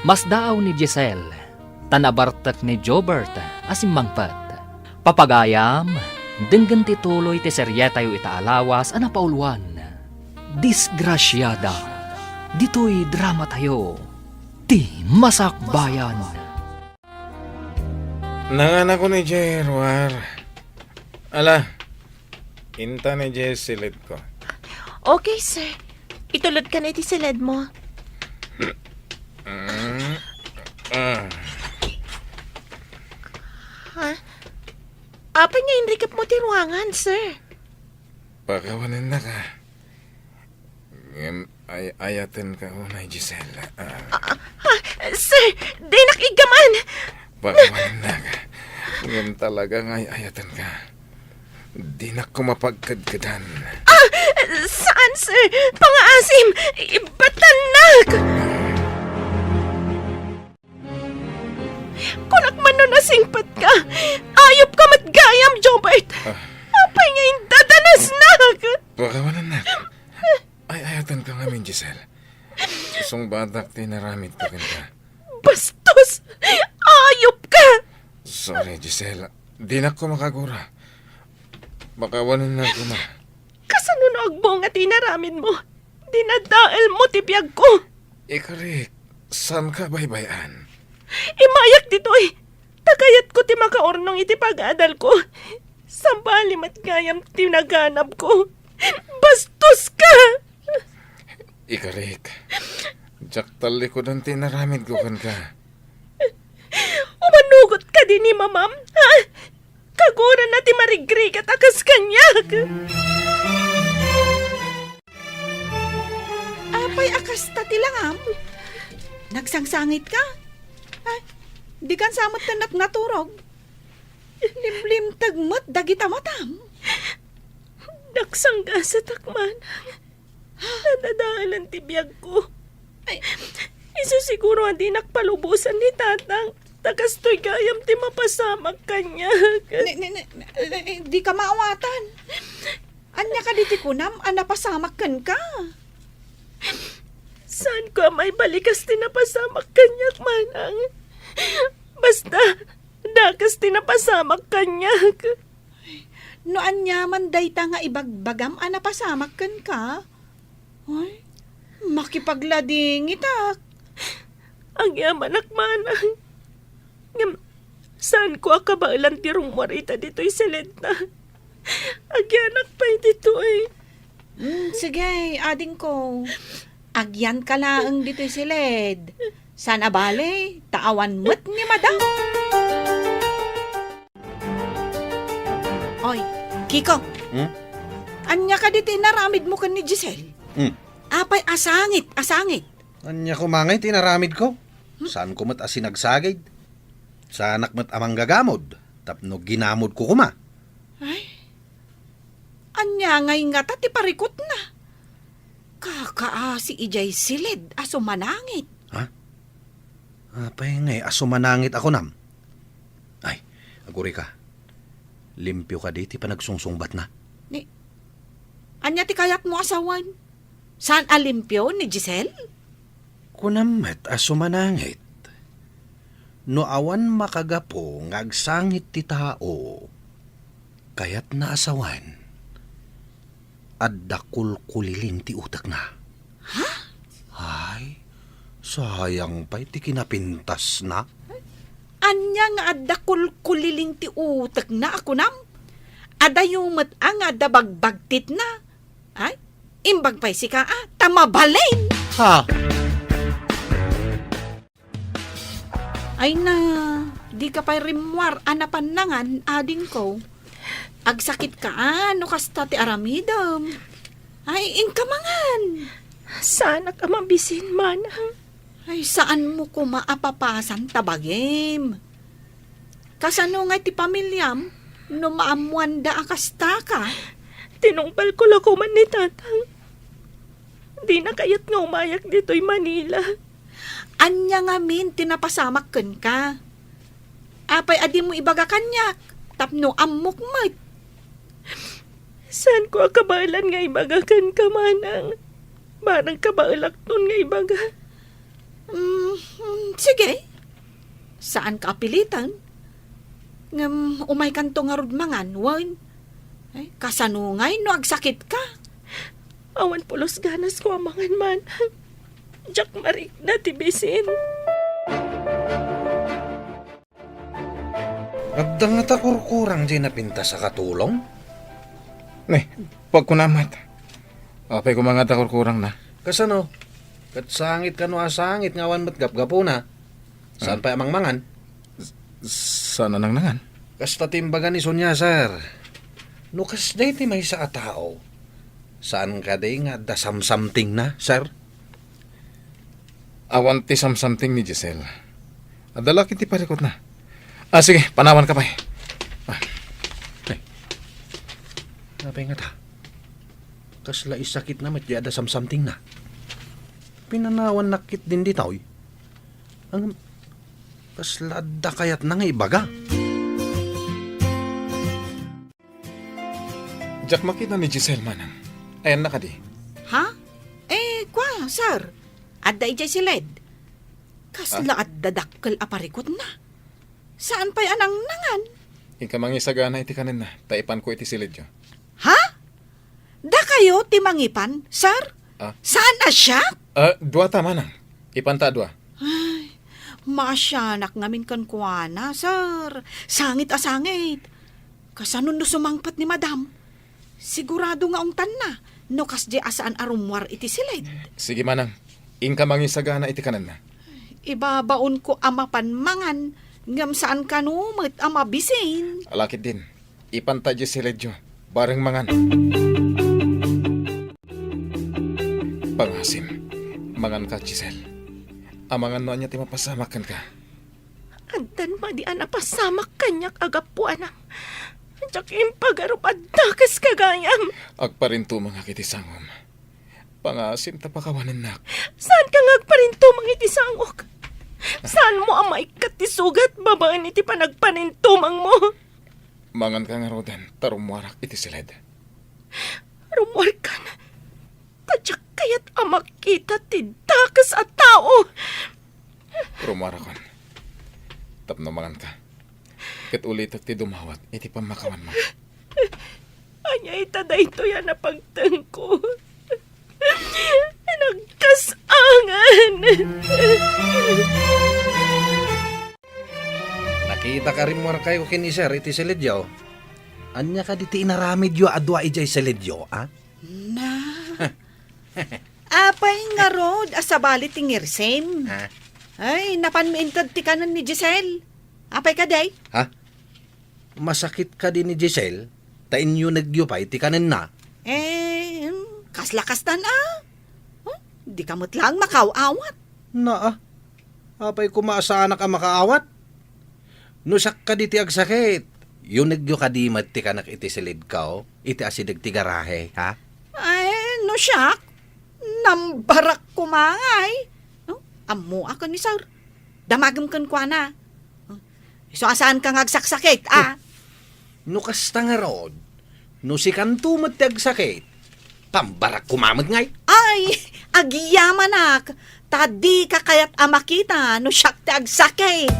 Masdaaw ni Giselle, ta nabartek ni Jobert a simmangpet. Papagayam, denggen ti tuloy ti serietayo ita a lawas a napauluan, Disgrasiada. Ditoy dramatayo, Ti Masakbayan. Nanganakon idiay ruar. Ala, intan idiay siledko. Okay, sir. Itulodkan iti siledmo. Mm. Ah. Ha? Apay nga inrikepmo ti ruangan, sir? Pakawanennaka. Ngem ay-ayatenka unay, Giselle. Ah. Ah, ah, sir, dinak iggaman. Pakawanennaka. Ngem talaga nga ay-ayatenka. Dinak ko mapagkedkedan. Ah, saan, sir? Pangaasim! Ibatannak! Kunak man no nasingpetka. Ayupka met gayam, Jobert. Ah. Apay nga indadanasnak? Pakawanennak. Ay-ayatenka ngamin, Giselle. Sungbatak ti naramidko kenka. Bastos! Ayupka! Sorry, Giselle. Dinak ko makagura. Pakawanennak koma. Kasano no agbunga ti inaramidmo? Dinadaelmo ti biagko. Ikarik, saanka baybay-an? Immayak ditoy. Ta kayatko ti makaurnong iti pag-adalko. Sabali met gayam ti naganabko. Bastoska! Ikarik, diak tallikudan ti inaramidko kenka. Umanugot kadi ni Mamam, ha? Kagurana ti marigrigat a kas kaniak. Apay a kasta ti langam? Nagsangsangit ka? Ay, di kan sa met ket naturog. Limlimteg met dagita matam. Nagsanggasatak manang. Nadadaelan ti biagko. Ay. Isu siguro a dinak palubosan ni Tatang, ta kastoy gayam ti mapasamak kaniak. Ni, ni, ni, ni, di ka maawatan. Ania kadi ti kunam a napasamak kenka? Saanko a maibalikas ti napasamak kaniak, manang. Basta, dakes ti napasamak kaniak. No aniaman dayta nga ibagbagam a napasamak kenka, ay, makipagladingitak. Agyamanak, manang. Ngem, saanko a kabaelan ti rummuar ita ditoy siledna. Agyanak pay ditoy. Mm, sige, adingko. Agyanka laeng ditoy siled. Saan a bale, ta awan met ni madam. Oy, Kiko. Hmm? Ania kadi ti inaramidmo ken ni Giselle? Hmm. Apay a sangit, a sangit. Ania koma ngay ti inaramidko? Hmm? Saanko met a sinagsagid? Saanak met a manggagamod tapno ginamodko koma. Ay, ania ngay ngata ti parikutna? Kakaasi idiay siled a sumanangit. Ha? Apay ngay a sumanangit a kunam? Ay, agurayka. Limpio kadi ti panagsungsungbatna? Ni, ania ti kayatmo a sawen? Saan a limpio ni Giselle? Kunam met a sumanangit. No awan makagapu nga agsangit ti tao, kayatna a sawen, adda kulkuliling ti utekna. Ha? Ay, sayang pay ti kinapintasna. Ania nga adda kulkuliling ti utekna a kunam? Adayo met a nga adda bagbagtitna. Ay, imbag pay sika a, ta mabalin! Ha? Ay na, dika pay rimmuar a napan nangan, adingko. Agsakit ka a, no kasta ti aramidem. Ay, inka mangan. Saanak a mabisin, manang. Ay, saanmo koma a papasan ta bagim. Kasano ngay ti pamiliam no maammoanda a kasta ka? Tinungpalko la koma ni tatang. Dina kayat nga umayak ditoy Manila. Ania ngamin ti napasamak kenka? Apay a dimo ibaga kaniak tapno ammok met? Saanko a kabaelan nga ibaga kenka, manang. Barang kabaelakton nga ibaga. Mm, mm, sige. Saanka a pilitan. Ngem umaykanto ngarud mangan, wen? Ay, kasano ngay no agsakit ka? Awan pulos ganas ko a mangan, manang. Diak marikna ti bisin. Adda ngata kurkurang diay napintas a katulong? Ne, pagkunamat. Apay koma ngata kurkurangna? Kasano? Ket sangit kano a sangit nga awan met gapgapuna? Saan Ah. pay a mangmangan? S-, saan a nangnangan? Kasta ti imbaga ni Sonia, sir. No kasdiay ti maysa a tao, saan kadi nga adda samsamtingna, sir? Awan ti samsamting ni Giselle. Adda la ket ti parikutna. Ah, sige, panawanka pay. Ah. Ay. Apay ngata? Kasla isakitna met diay adda samsamtingna. Pinanawannak ketdin ditoy. Ang kasla adda kayatna nga ibaga. Diak makita ni Giselle, manang. Ayanna kadi? Ha? Eh, kua, sir. Adda idiay siled. Kasla Ah. adda dakkel a parikutna. Saan pay a nangnangan? Inka mangisagana iti kanenna, ta ipanko iti siledyo. Ha? Dakayo ti mangipan, sir? Ah. Saan a siak? Ah, dua ta, manang. Ipanta a dua. Ay, maasianak ngamin kenkuana, sir. Sangit a sangit. Kasano no sumangpet ni madam? Sigurado nga ungtanna no kasdiay a saan a rummuar iti siled. Sige, manang. Inka mangisagana iti kanenna. Ibabaonko a mapan mangan, ngem saan kano met a mabisin. Ala ketdin. Ipanta diay siledyo. Bareng mangan. Pangasim, manganka, Giselle. Amangan no ania ti mapasamak kenka. Addan madi a napasamak kaniak a gapuanam. Diak impagarup a dakes ka gayam. Agparintumengak iti sangom. Pangasim ta pakawanennak. Saanka nga agparintumeng iti sangok? Saanmo a maikkat ti sugat babaen iti panagparintumengmo? Manganka ngaruden ta rummuarak iti siled. Rummuarkan? Ta diak kayat a makita ti dak kas a tao. Rumuarakon. Tapno manganka. Ket ulitek ti dumawat iti pammakawanmo. Ania ita daytoy a napagtengko? Nagkas-angan! Nakitak a rimmuarkayo ken ni Sir iti silidyo. Ania kadi ti inaramidyo a dua idiay silidyo, a? Na. Apay ngarud a sabali ti ngirsim? Ha? Ay, napanmi inted ti kanen ni Giselle. Apay kadi? Ha? Masakit kadi ni Giselle? Ta inyunegyo pay ti kanenna? Eh, hmm, kasla kastan a. Huh? Dika met laeng makaaw-awat. Naa. Apay koma a saanak a makaawat? No siak kadi ti agsakit, yunegyo kadi met ti kanek iti silidko, iti asideg ti garahe, ha? Ay, no siak, nambarak koma ngay. No? Ammoak ni Sir. Damagem kenkuana. Isu a saanka nga agsaksakit, a? No kasta ngarud, no sikanto met ti agsakit, pambarak koma met ngay. Ay, agyamanak, ta dika kayat a makita no siak ti agsakit.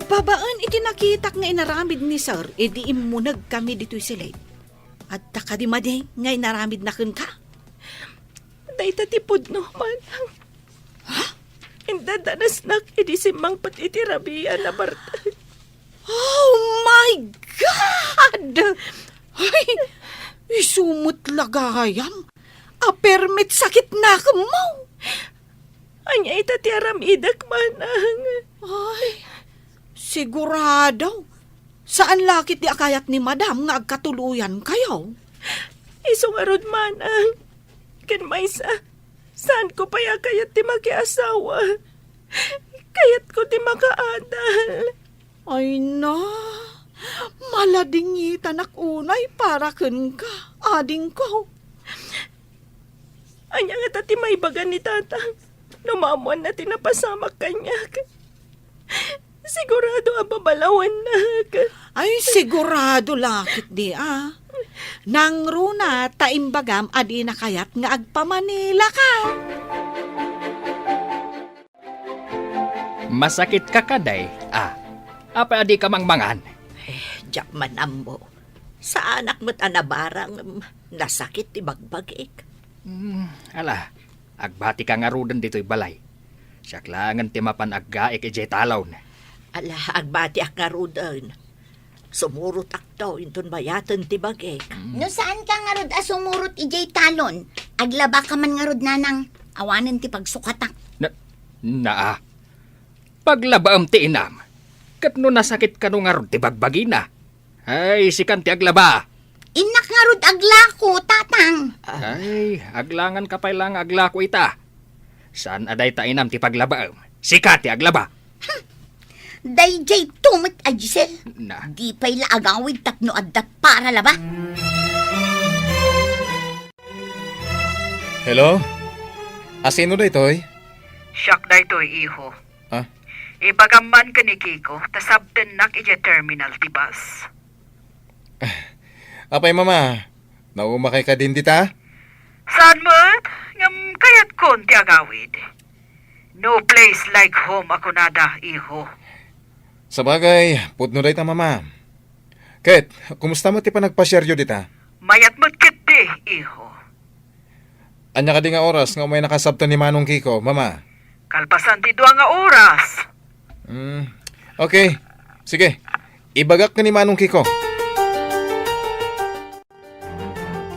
Babaen iti nakitak nga inaramid ni Sir idi immunegkami ditoy silid, adda kadi madi nga inaramidna kenka? Dayta ti pudno, manang. Ha? Indadanasnak idi simmangpet iti rabii a nabartek. Oh my God! Ay, isu met la gayam a permi ti sakitnakemmo. Ania ita ti aramidek, manang? Ay, sigurado. Saan la ketdi a kayat ni Madam nga agkatuloyankayo? Isu ngarud, manang. Ken maysa, saanko pay a kayat ti makiasawa. Kayatko ti makaadal. Ay na, maladingitanak unay para kenka, adingko. Ania ngata ti maibaga ni Tatang no maammoanna ti napasamak kaniak? Sigurado a babalawannak. Ay, sigurado la ketdi a. Nangruna ta imbagam a dina kayat nga agpamanilaka. Masakitka kadi, a? Apay a dika mangmangan? Eh, diak man ammo. Saanak met a nabarang, nasakit ti bagbagik. Hmm, ala, agbatika ngaruden ditoy balay. Siak laengen ti mapan aggaik idiay talon. Ala, agbatiak ngaruden. Sumurotakto inton bayaten ti bagik. Mm. No saanka ngarud a sumurot idiay talon, aglabaka man ngarud, nanang. Awanen ti pagsukatak. Na, naa. Paglabaem ti inam. Ket no nasakit kano ngarud ti bagbagina? Ay, sikan ti aglaba. Innak ngarud aglako, tatang. Ay, aglanganka pay la nga aglako ita. Saan a dayta inam ti paglabaem? Sika ti aglaba. Hmm. Daydiay to met a Giselle. Na. Di pay la agawid tapno adda para laba. Hello? Asino daytoy? Siak daytoy, iho. Ah? Ibagam man ken ni Kiko, ta sabtennak idiay terminal ti bus. Apay, Mama? Naumakay kadin dita? Saan met? Ngem kayatkon ti agawid. No place like home a kunada, iho. Sabagay, pudno dayta, Mama. Ket, kumusta met ti panagpasiaryo dita? Mayat met ketdi, iho. Ania kadi nga oras nga umaynaka sabten ni Manong Kiko, Mama? Kalpasan ti dua nga oras. Hmm. Okay. Sige. Ibagak ken ni Manong Kiko.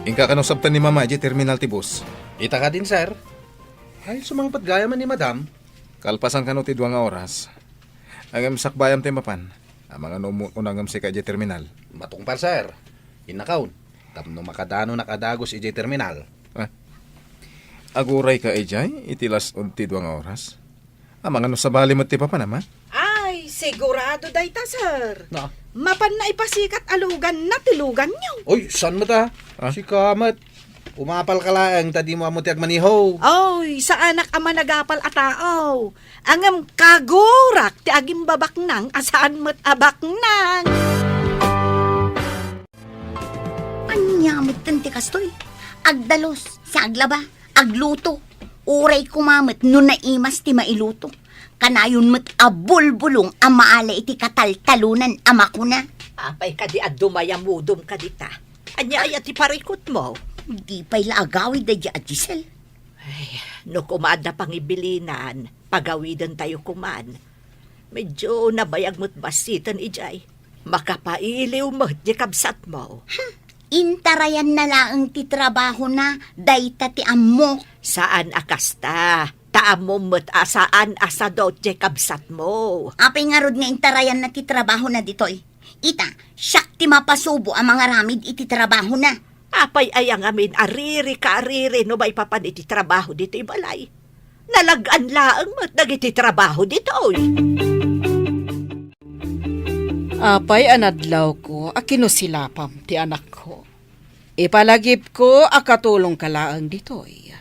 Inka kano sabten ni Mama idiay terminal ti bus? Ita kadin, sir. Ay, sumangpet gayam ni Madam. Kalpasan kano ti dua nga oras. Ngem sakbayam ti mapan. Amangan no ummuekon ngem sika idiay terminal. Matungpal, sir. Innakaon. Tapno makadanonak a dagus idiay terminal. Ah. Agurayka idiay iti las-ud ti dua nga oras? Amangan no sabali met ti papanam, a? Ay, sigurado dayta, sir. Na? Mapanna ipasikat a luganna ti luganyo. Oy, saan met, a? Ah? Sika met. Umapalka laeng ta dimo ammo ti agmaniho. Oy, saanak a managapal a tao. Ngem kagurak ti agimbabaknang a saan met a baknang. Ania metten ti kastoy? agdalus, saglaba, agluto. Uray koma met no naimas ti mailuto. Kanayon met a bulbulong a maala iti kataltalonan a makuna. Apay kadi a dumayamudom kadita? Ania aya ti parikutmo? Di pay la agawid daydi a Giselle. Ay, no koma adda pangibilinan, pagawidentayo koman. Medyo nabayag met bassiten idiay. Makapailiw met ti kabsatmo. Hmm, intarayanna laeng ti trabahona, dayta ti ammok. Saan a kasta. Ta ammom met a saan a sadut ti kabsatmo. Apay ngarud nga intarayanna ti trabahona ditoy? Ita, siak ti mapasubo a mangaramid iti trabahona. Apay aya ngamin a riri ka a riri no maipapan iti trabaho ditoy balay? Nalag-an laeng met dagiti trabaho ditoy. Apay a nadlawko a kinusilapam ti anakko. Ipalagipko a katulongka laeng ditoy.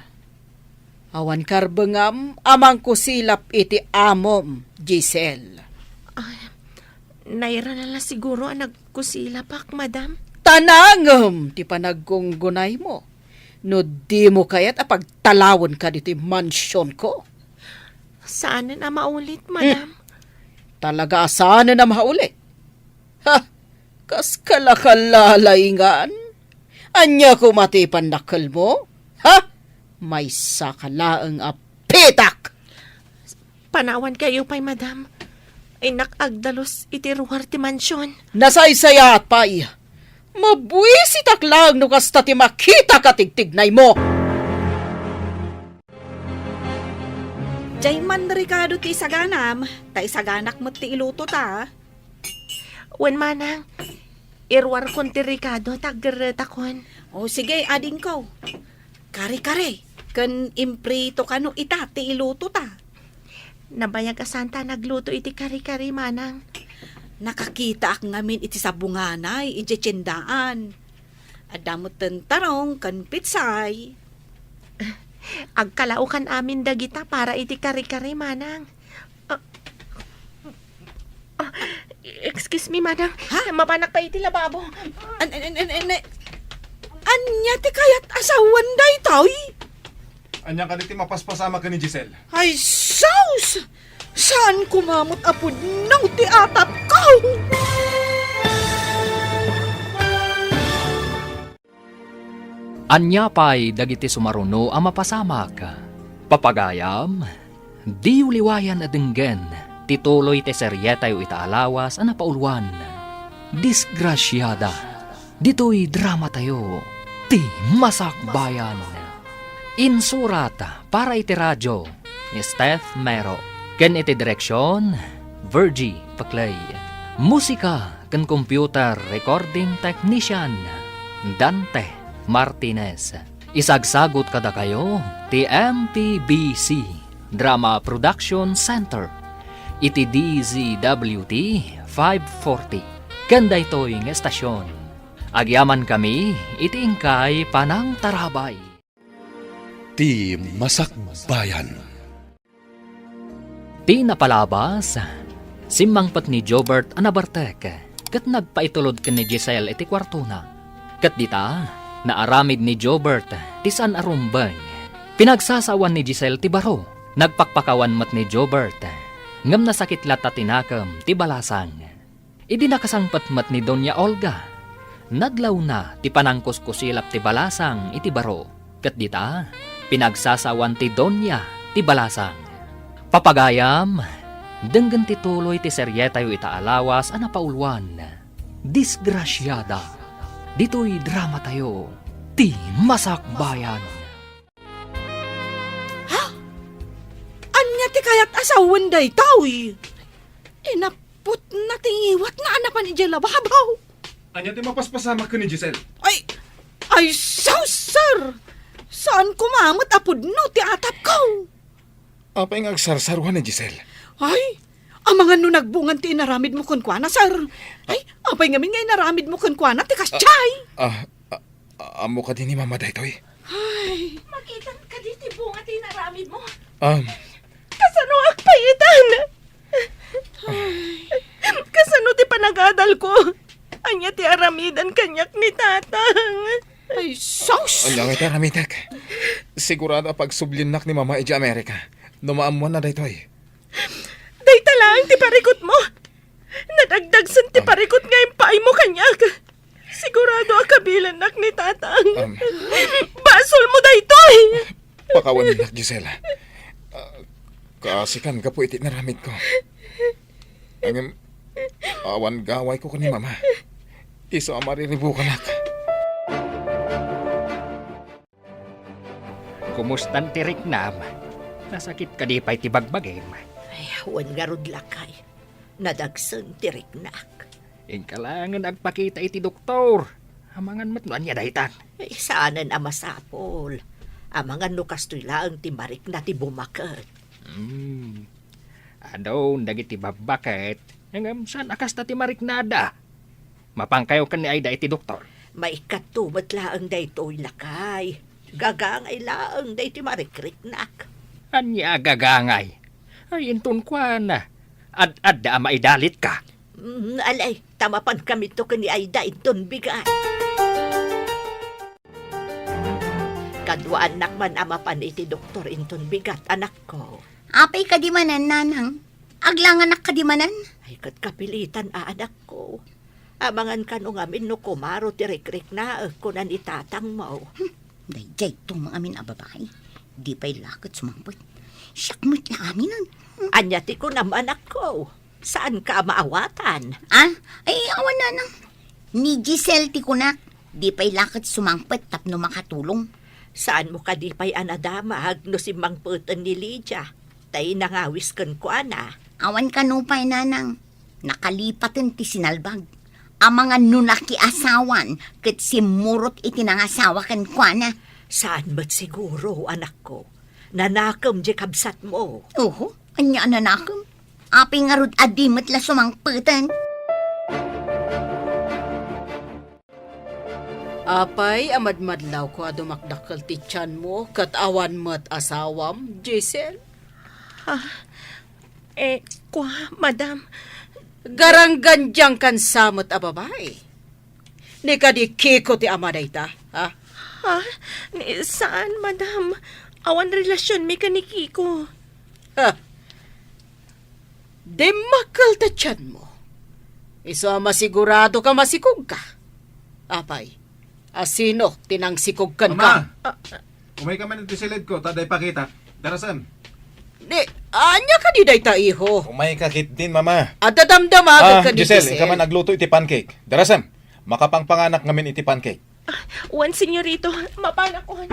Awan karbengam a mangkusilap iti amom, Giselle. Ay, nairana la siguro a nagkusilapak, madam. Ta nangem ti panaggungunaymo. No dimo kayat a pagtalawenka ditoy mansionko. Saanen a maulit, madam. Hmm. Talaga a saanen a maulit. Ha? Kas kalakalalingan? Ania koma ti pannakkelmo? Ha? Maysaka laeng a pitak! Panawankayo pay, madam. Innak agdalus iti ruar ti mansion. Nasaysayaat pay. Mabuisitak laeng no kasta ti makitak a tigtignaymo. Diay man rikado ti isaganam, ta isaganak met ti iluto ta. Wen, manang, iruarkon ti rikado ta aggerretakon. O, sige, adingko. Kare-kare, ken imprito kano ita ti iluto ta. Nabayag a santa nagluto iti kare-kare, manang. Nakakitaak ngamin iti sabunganay idiay tiendaan. Adda metten tarong ken pitsay. Agkalaokan amin dagita para iti kare-kare, manang. Ah, ah, excuse me, manang. Ha? Mapanak pa iti lababo. An-, an-, an-, an-, an-, ania ti kayat a sawen daytoy? Ania kadi ti mapaspasamak ken ni Giselle? Ay, sus! Saan koma met a pudno ti atapko? Ania pay dagiti sumaruno a mapasamak? Papagayam, diyo liwayan a denggen ti tuloy ti serietayo ita a lawas a napauluan, Disgrasiada. Ditoy dramatayo, ti Masakbayan. Insurat para iti radio ni Steph Mero, ken iti direksion, Virgie Paclay. Musika ken computer recording technician, Dante Martinez. Isagsagut kadakayo ti M P B C Drama Production Center iti D Z W T five forty. Ken daytoy nga estasion, agyamankami iti inkay panangtarabay. Ti Masakbayan. Ti napalabas, simmangpet ni Jobert a nabartek ket nagpaitulod ken ni Giselle iti kuartona. Ket dita, naaramid ni Jobert ti saan a rumbeng. Pinagsasawan ni Giselle ti baro. Nagpakpakawan met ni Jobert, ngem nasakit latta ti nakem ti balasang. Idi nakasangpet met ni Doña Olga, nadlawna ti panangkuskusilap ti balasang iti baro, ket dita, pinagsasawan ti Doña ti balasang. Papagayam, denggen ti tuloy ti serietayo ita a lawas a napauluan, Disgrasiada. Ditoy dramatayo, ti Masakbayan. Ha? Ania ti kayat a sawen daytoy? Inap- Putna ti ngiwatna a napan idiay lababaw. Ania ti mapaspasamak ken ni Giselle? Ay, ay, sus, sir! Saan koma met a pudno ti atapko. Apay nga agsarsaruan ni Giselle? Ay, amangan no nagbungan ti inaramidmo kenkuana, sir. Ay, apay ngamin nga inaramidmo kenkuana ti kasdiay? Ah, ah, Ammo kadi ni Mama daytoy? Ay. Makitam kadi ti bunga ti inaramidmo? Um. Kasano agpayitan? Ay. Kasano ti panagadalko? Ania ti aramidan kaniak ni Tatang? Ay, sus! Ania ngay ti aramidak? Sigurado a pagsubliennak ni Mama idiay Amerika no maammoanna daytoy. Dayta laeng ti parikutmo. Nadagdagsen ti Um, parikut nga impaaymo kaniak. Sigurado a kabilennak ni Tatang. Um, Basolmo daytoy! Pakawannak, Gisela. Ah, kaasikan gapu iti naramidko. Ngem, awan gawayko ken ni Mama. Isu a mariribukanak. Kumustan ti riknam? Nasakit kadi pay ti bagbagim? Ay, wen ngarud, lakay. Nadagsen ti riknak. Inka laengen agpakita iti doktor. Amangan met no ania daytan. Ay, saanen a masapul. Amangan no kastoy laeng ti marikna ti bumaket. Hmm. Adun dagiti babbaket, ngem saan a kasta ti mariknada. Mapankayo ken ni Aida iti doktor. Maikkato met laeng daytoy, lakay. Gagangay laeng daytoy marikriknak. Ania a gagangay? Ay, inton kuana, ad-adda a maidalitka. Mm, alay, ta mapankamito ken ni Aida inton bigat. Kaduaannak man a mapan iti doktor inton bigat, anakko. Apay kadi manen, nanang? Aglanganak kadi manen? Ay, ket kapilitan a, anakko. Amangan kano ngamin no kumaro ti rikriknaek, kuna ni tatangmo. Hmm, daydiay tumang amin a babai. Di pay la ket sumangpet. Siak met la aminen. Hmm. Ania ti kunam, anakko? Saanka a maawatan? Ah? Ay, awan, nanang. Ni Giselle ti kunak. Di pay la ket sumangpet tapno makatulong. Saanmo kadi pay a nadamag no simmangpeten ni Lydia, tay nangawis kenkuana? Awan kano pay, nanang. Nakalipaten ti sinalbag. Amangan no nakiasawan ket simmurot iti nangasawa kenkuana. Saan met siguro, anakko. Nanakem diay kabsatmo. Oho, ania a nanakem? Apay ngarud a di met la sumangpeten? Apay a madmadlawko a dumakdakkel ti tianmo ket awan met asawam, Giselle? Ah, eh, kua, madam. Garanggandiangkan sa met a babai. Ni kadi Kiko ti ama dayta, ha? Ha? Ni, saan, madam. Awan relasionmi ken ni Kiko. Ha? Dimmakkel ta tianmo. Isu a masigurado ka masikog ka. Apay, asino ti nangsikog kenka? Mama! Ah, ah. Umayka man iti siledko, ta adda ipakitak. Darasem. Ni, ania kadi dayta, iho? Umayka ketdin, Mama. Adda damdama Ah, ken ni Giselle, Giselle, inka man agluto iti pancake. Darasem, makapangpanganak ngamin iti pancake. Ah, wen, senyorito, mapanakon.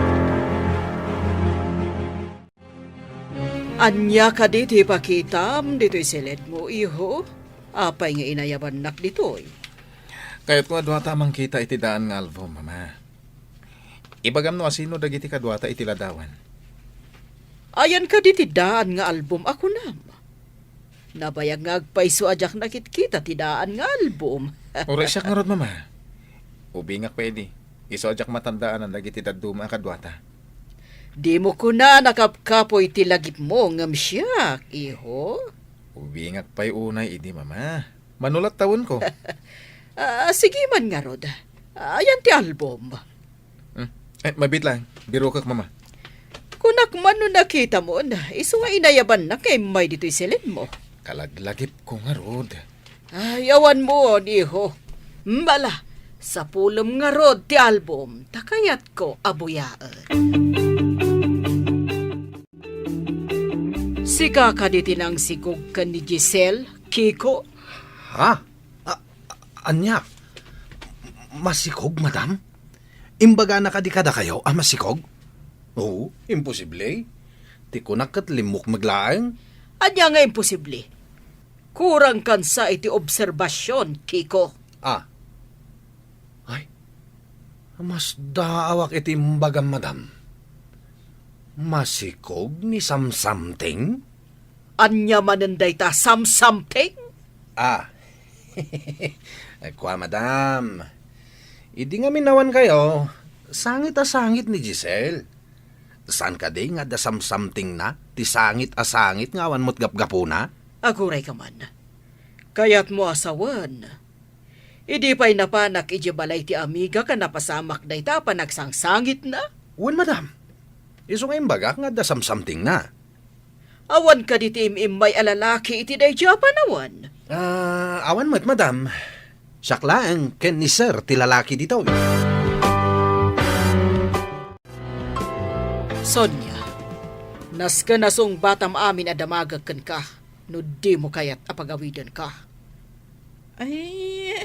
Ania kadi ti ipakitam ditoy siledmo, iho? Apay nga inayabannak ditoy? Kayatko a duata a mangkita iti daan nga album, Mama. Ibagam no asino dagiti kaduata iti ladawan. Ayan kadi ti daan nga album a kunam? Nabayag nga agpayso a diak nakitkita ti daan nga album. Uray siak ngarud, Mama. Ubingak pay idi. Isu a diak matandaanan dagiti dadduma a kaduata. Dimo kuna a nakapkapoy ti lagipmo ngem siak, iho? Ubingak pay unay idi, Mama. Manulat tawenko. Ah, sige man ngarud. Ayan ti album. Hmm. Eh, mabiit lang. Birokek, Mama. Kunak man no nakitamon, isu nga inayabannak nga immay ditoy siledmo. Kalaglagipko ngarud. Ay, awanmon, iho. Mala, sapulem ngarud ti album, ta kayatko a buyaen. Sika kadi ti nangsikog ken ni Giselle, Kiko? Ha? A-, a-, ania? Masikog, madam? Imbagana kadi kadakayo a masikog? Oo, imposible. Ti kunak ket limmukmeg laeng. Ania nga imposible? Kurangkan sa iti obserbasion, Kiko. Ah. Ay, masdaawak iti imbagam, madam. Masikog ni Samsamting? Ania manen dayta, Samsamting? Ah. Kua, madam. Idi ngamin awan kayo, sangit a sangit ni Giselle. Saan kadi nga adda samsamtingna, ti sangit a sangit nga awan met gapgapuna? Aguray ka man. Kayatmo a sawen, Idi pay napanak idiay balay ti amigak a napasamak dayta a panagsangsangitna? Wen, madam. Isu nga imbagak nga adda samsamtingna. Awan kadi ti im-immay a lalaki iti daydiay a panawen? Ah, awan met, madam. Siak laeng ken ni Sir ti lalaki ditoy. Sonia, nasken a sungbatam amin a damagek kenka no dimo kayat a pagawidenka. Ay,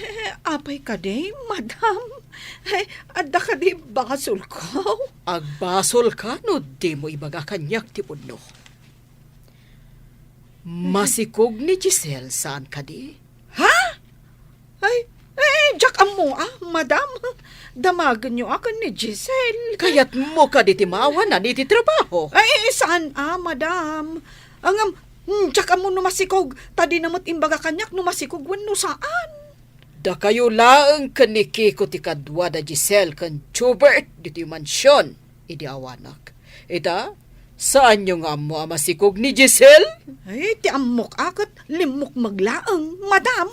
apay kadi, madam? Ay, adda kadi basolko? Agbasolka no dimo ibaga kaniak ti pudno. Masikog ni Giselle, saan kadi? Ha? Ay, eh, diak ammo, ah, madam. Damagenyo a ken ni Giselle. Kayatmo kadi ti maawanan iti trabaho? Ay, saan, ah, madam. Ngem, hmm, diak ammo no masikog, ta dina met imbaga kaniak no masikog wenno saan. Dakayo laeng ken ni Kiko ti kadua da Giselle ken Jubert ditoy mansion idi awanak. Ita, saanyo nga ammo a masikog ni Giselle? Ay, ti ammok a ket limmukmeg laeng, madam.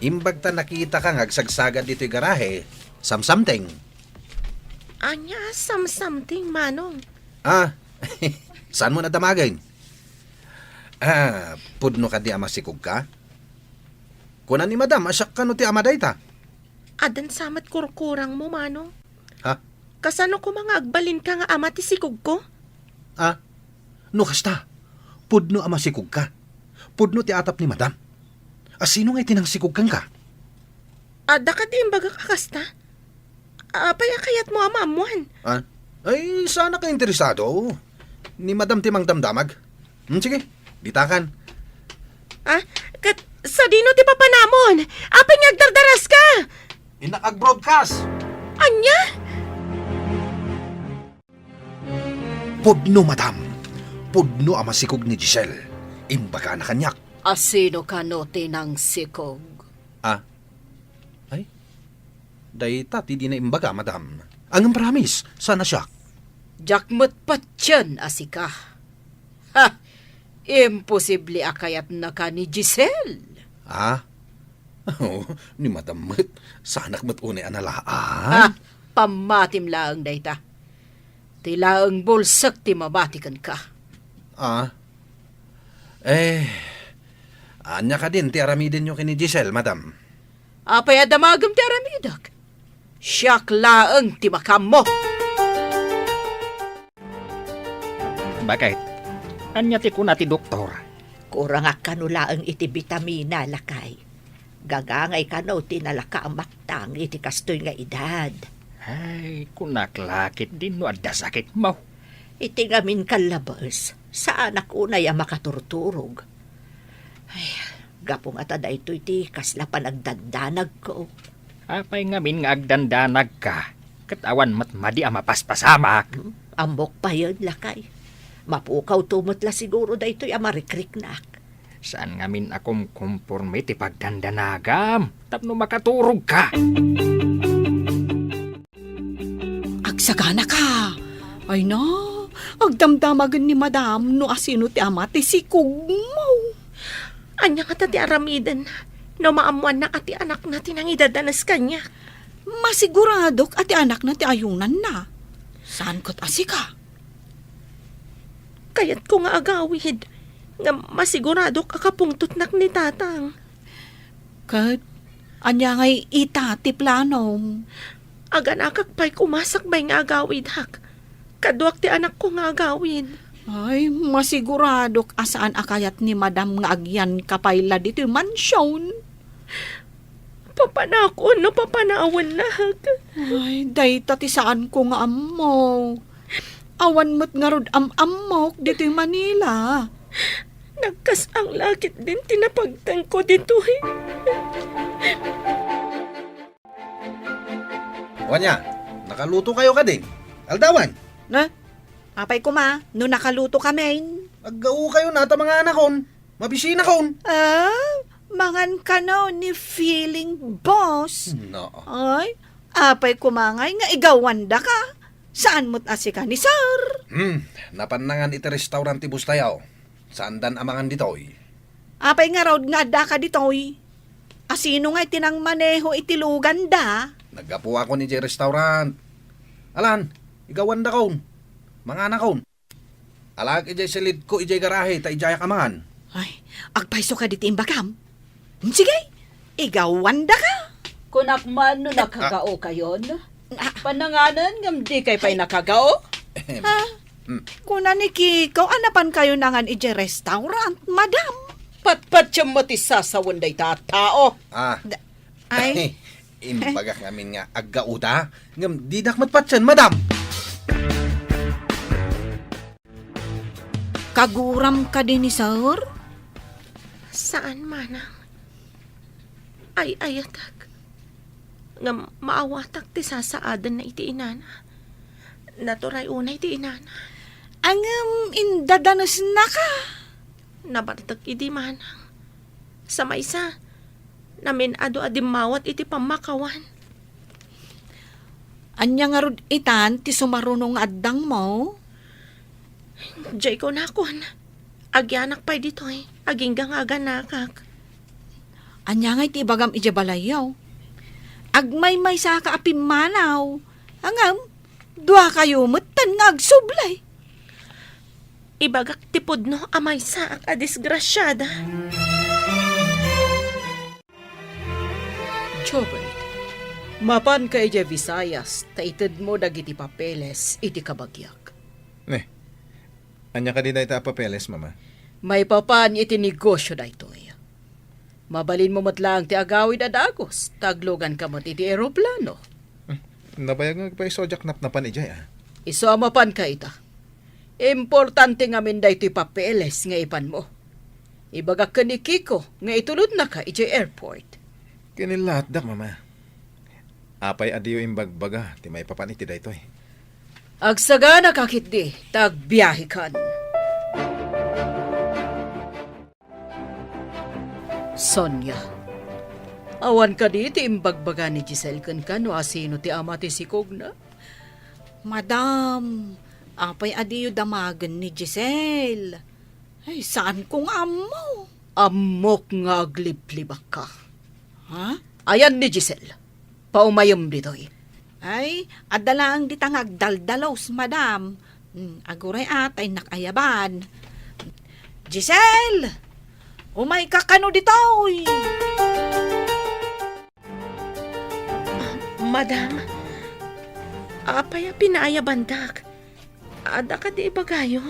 Imbag ta nakitaka nga agsagsagad ditoy garahe, samsamteng. Ania a samsamteng, Manong? Ah, saanmo a damagen? Ah, pudno kadi a masikogka? Kuna ni Madam a siak kano ti ama dayta. Addan sa met kurkurangmo, Manong. Ha? Kasano koma nga agbalinka nga ama ti sikogko? Ah, no kasta, pudno a masikogka. Pudno ti atap ni Madam. A sino nga iti nangsikog kenka? Adda kadi imbagak a kasta? Apay a kayatmo a maammuan? Ah? Ay, saanak a interesado. Ni Madam ti mangdamdamag. Hmm, sige, ditakan. Ah, ket sadino ti papanamon? Apay nga agdardaraska? Innak ag-broadcast. Ania? Pudno, Madam. Pudno a masikog ni Giselle. Imbagana kaniak. A sino kano ti nangsikog? Ah? Ay? Dayta ti dina imbaga, Madam. Ngem promise, saan a siak. Diak met patien a sika. Ha! Imposible a kayatnaka ni Giselle. Ah? Oh, ni Madam met, saanak met unay a nalaan. Ha! Pammatim laeng dayta. Ti laeng bulsek ti mabati kenka. Ah? Eh, ania kadin ti aramidenyo ken ni Giselle, Madam? Apay a damagem ti aramidek? Siak laeng ti makaammo. Bakit? Ania ti kuna ti doktor? Kurangak kano laeng iti bitamina, lakay. Gagangay kano ti nalaka a maktang iti kastoy nga edad. Ay, kunak la ketdin no adda sakitmo. Iti ngamin kallabes, saanak unay a makaturturog. Ay, gapu nga ta daytoy ti kasla panagdandanagko. Apay ngamin nga agdandanagka, ket awan met madi a mapaspasamak? Hmm, ammok payen, lakay. Mapukawto met la siguro daytoy a marikriknak. Saan ngamin a kumkomporme ti pagdandanagam tapno makaturogka? Agsaganaka! Ay na, agdamdamagen ni Madam no asino ti ama ti sikogmo. Ania ngata ti aramiden no maammoanna a ti anakna ti nangidadanes kaniak? Masiguradok a ti anakna ti ayunanna. Saan ket a sika? Kayatko nga agawid, ngem masiguradok a kapungtotnak ni Tatang. Ket ania ngay ita ti planom? Aganakak pay koma sakbay nga agawidak, kaduak ti anakko nga agawid. Ay, masiguradok a saan a kayat ni Madam nga agyanka pay la ditoy mansion. Papanakon no papanawennak. Ay, dayta ti saanko nga ammo. Awan met ngarud am-ammok ditoy Manila. Nagkas-ang la ketdin ti napagtengko ditoy. Wania, nakalutokayo kadi? Aldawan? Na? Apay koma, no nakalutokamin? Aggaokayo na ta manganakon. Mabisinakon. Ah, mangan kano ni feeling boss. No. Ay, apay koma ngay nga igawandaka? Saan met a sika ni Sir? Hmm, napan nangan iti restaurant ti boss tayo. Saandan a mangan ditoy. Apay ngarud nga addaka ditoy? Asino nga iti nangmaneho iti luganda? Naggapuakon idiay restaurant. Alan, igawandakon. Manganakon. Alaek idiay silidko idiay garahe ta idiayak a mangan. Ay, agpayso kadi ti imbagam? Sige, igawandaka. Kunak man no nakagaokayon. Ah. Pananganan ngem dikay pay nakagao? Ahem. Ha? Mm. Kuna ni Kiko a napankayo nangan idiay restaurant, madam. Patpatiem met ti sasawen dayta a tao. Ah. Da-, ay. Imbagak ngamin nga aggaoda, ngem didak met patien, madam. Kaguram kadi ni sir? Saan, manang. Ay-ayatek. Ngem maawatak ti sasaadenna iti inana. Naturay unay ti inana. Ngem indadanesnaka. Nabartek idi, manang. Sa maysa, namin-adu a dimmawat iti pammakawan. Ania ngarud itan ti sumaruno nga addangmo? Diay kunakon, agyanak pay ditoy, agingga nga aganakak. Ania ngay ti ibagam idiay balayyo? Agmaymaysaka a pimmanaw. Ngem, duakayo metten nga agsublay. Ibagak ti pudno a maysaak a disgrasiada. Jobert, mapanka idiay Visayas ta itedmo dagiti papeles iti kabagiak. Ne, ania kadi dayta a papeles, Mama? Maipapan iti negosio daytoy. Mabalinmo met laeng ti agawid a dagus ta agluganka met iti eroplano. Hmm, nabayag nga agpayso a diak napnapan idiay, a. Isu a mapanka ita. Importante ngamin daytoy papeles nga ipanmo. Ibagak ken ni Kiko nga itulodnaka idiay airport. Kinilatdak, Mama. Apay a diyo imbagbaga ti maipapan iti daytoy? Agsaganaka ketdi ta agbiahekan. Sonia, awan kadi ti imbagbaga ni Giselle kenka no asino ti ama ti sikogna? Madam, apay a diyo damagen ni Giselle? Ay, saanko nga ammo. Ammok nga agliblibakka. Ha? Ayan ni Giselle. Paumayem ditoy. Ay, adda laeng dita nga agdaldalos, madam. Hmm, aguray a, ta innak ayaban. Giselle! Umayka kano ditoy! Ah, madam, apay a pinaayabandak? Adda kadi ibagayo?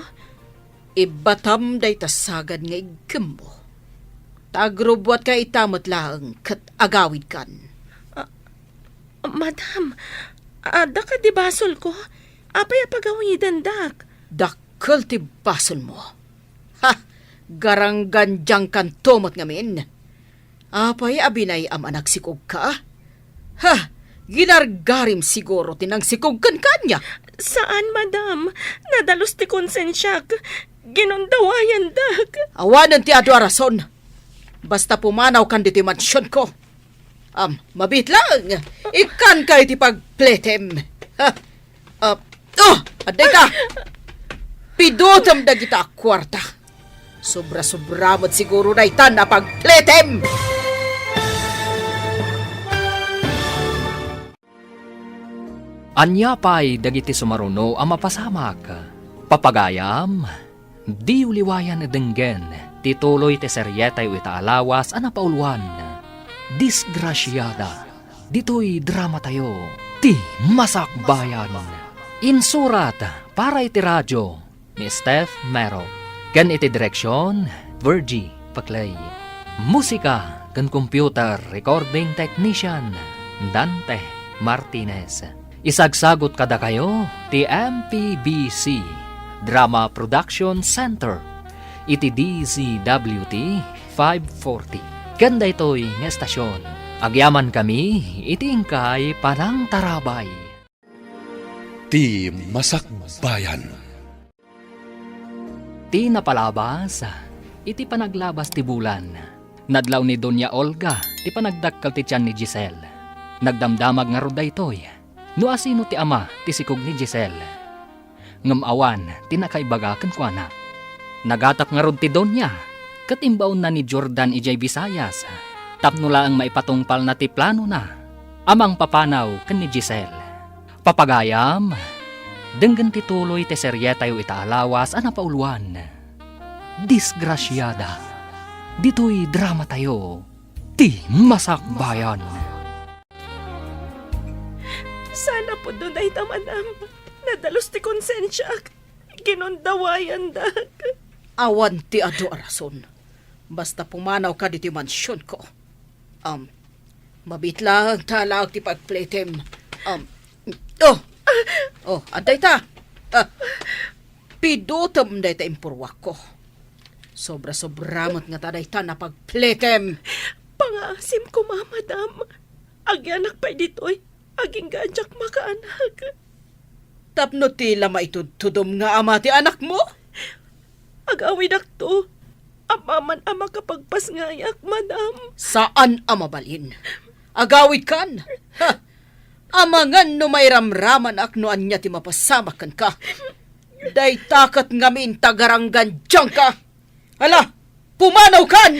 Ibbatam dayta sagad nga iggimmo. Ta agrubbuatka ita met laeng ket agawidkan. Ah, madam, adda kadi basolko? Apay a pagawidendak? Dakkel ti basolmo. Ha! Garanggandiangkanto met ngamin. Apay a binay-am a nagsikogka? Ha! Ginargarim siguro ti nangsikog kenka, ania? Saan, madam. Nadalus ti konsensiak. Ginundawayandak. Awanen ti adu a rason. Basta pumanawkan ditoy mansionko. Am, mabiit laeng. Ikkanka iti pagpletem. Ha? Ah, oh, adda ka. Pidutem dagita a kuarta. Sobra-sobra met siguro daytan a pagpletem. Ania pay dagiti sumaruno a mapasamak? Papagayam, diyo liwayan a denggen ti tuloy ti serietayo ita a lawas a napauluan, Disgrasiada. Ditoy dramatayo, Ti Masakbayan. Insurat para iti radio ni Steph Mero, ken iti direksion, Virgie Paclay. Musika ken computer recording technician, Dante Martinez. Isagsagut kadakayo ti M P B C Drama Production Center iti D Z W T five forty. Ken daytoy nga estasion, agyamankami iti inkay panangtarabay. Ti Masakbayan. Ti napalabas iti panaglabas ti bulan. Nadlaw ni Doña Olga ti panagdakkel ti tian ni Giselle. Nagdamdamag ngarud daytoy no asino ti ama ti sikog ni Giselle. Ngem awan ti nakaibaga kenkuana. Nagatap ngarud ti Doña ket imbaonna ni Jordan idiay Visayas tapno laeng maipatungpalna ti planona a mangpapanaw ken ni Giselle. Papagayam, denggen ti tuloy ti serietayo ita a lawas a napauluan, Disgrasiada. Ditoy dramatayo, ti masakbayan. Sana pudno dayta, madam. Nadalus ti konsensiak. Ginundawayandak. Awan ti adu a rason. Basta pumanawka ditoy mansionko. Um, mabiit laeng ta alaek ti pagpletem. Um, oh! Oh, adda ita. Ah, pidutem dayta impurruakko. Sobra-sobra met ngata dayta napagpletem. Pangaasim koma, madam. Agianak pay ditoy, agingga a diak makaanak. Tapno ti la maitudtudom nga ama ti anakmo? Agawidakto. Apaman a makapagpasngayak, madam. Saan a mabalin. Agawidkan. Ha! Amangan no mairamramanak no ania ti mapasamak kenka. Dayta ket ngamin tagaranggandiangka. Ala, pumanawkan!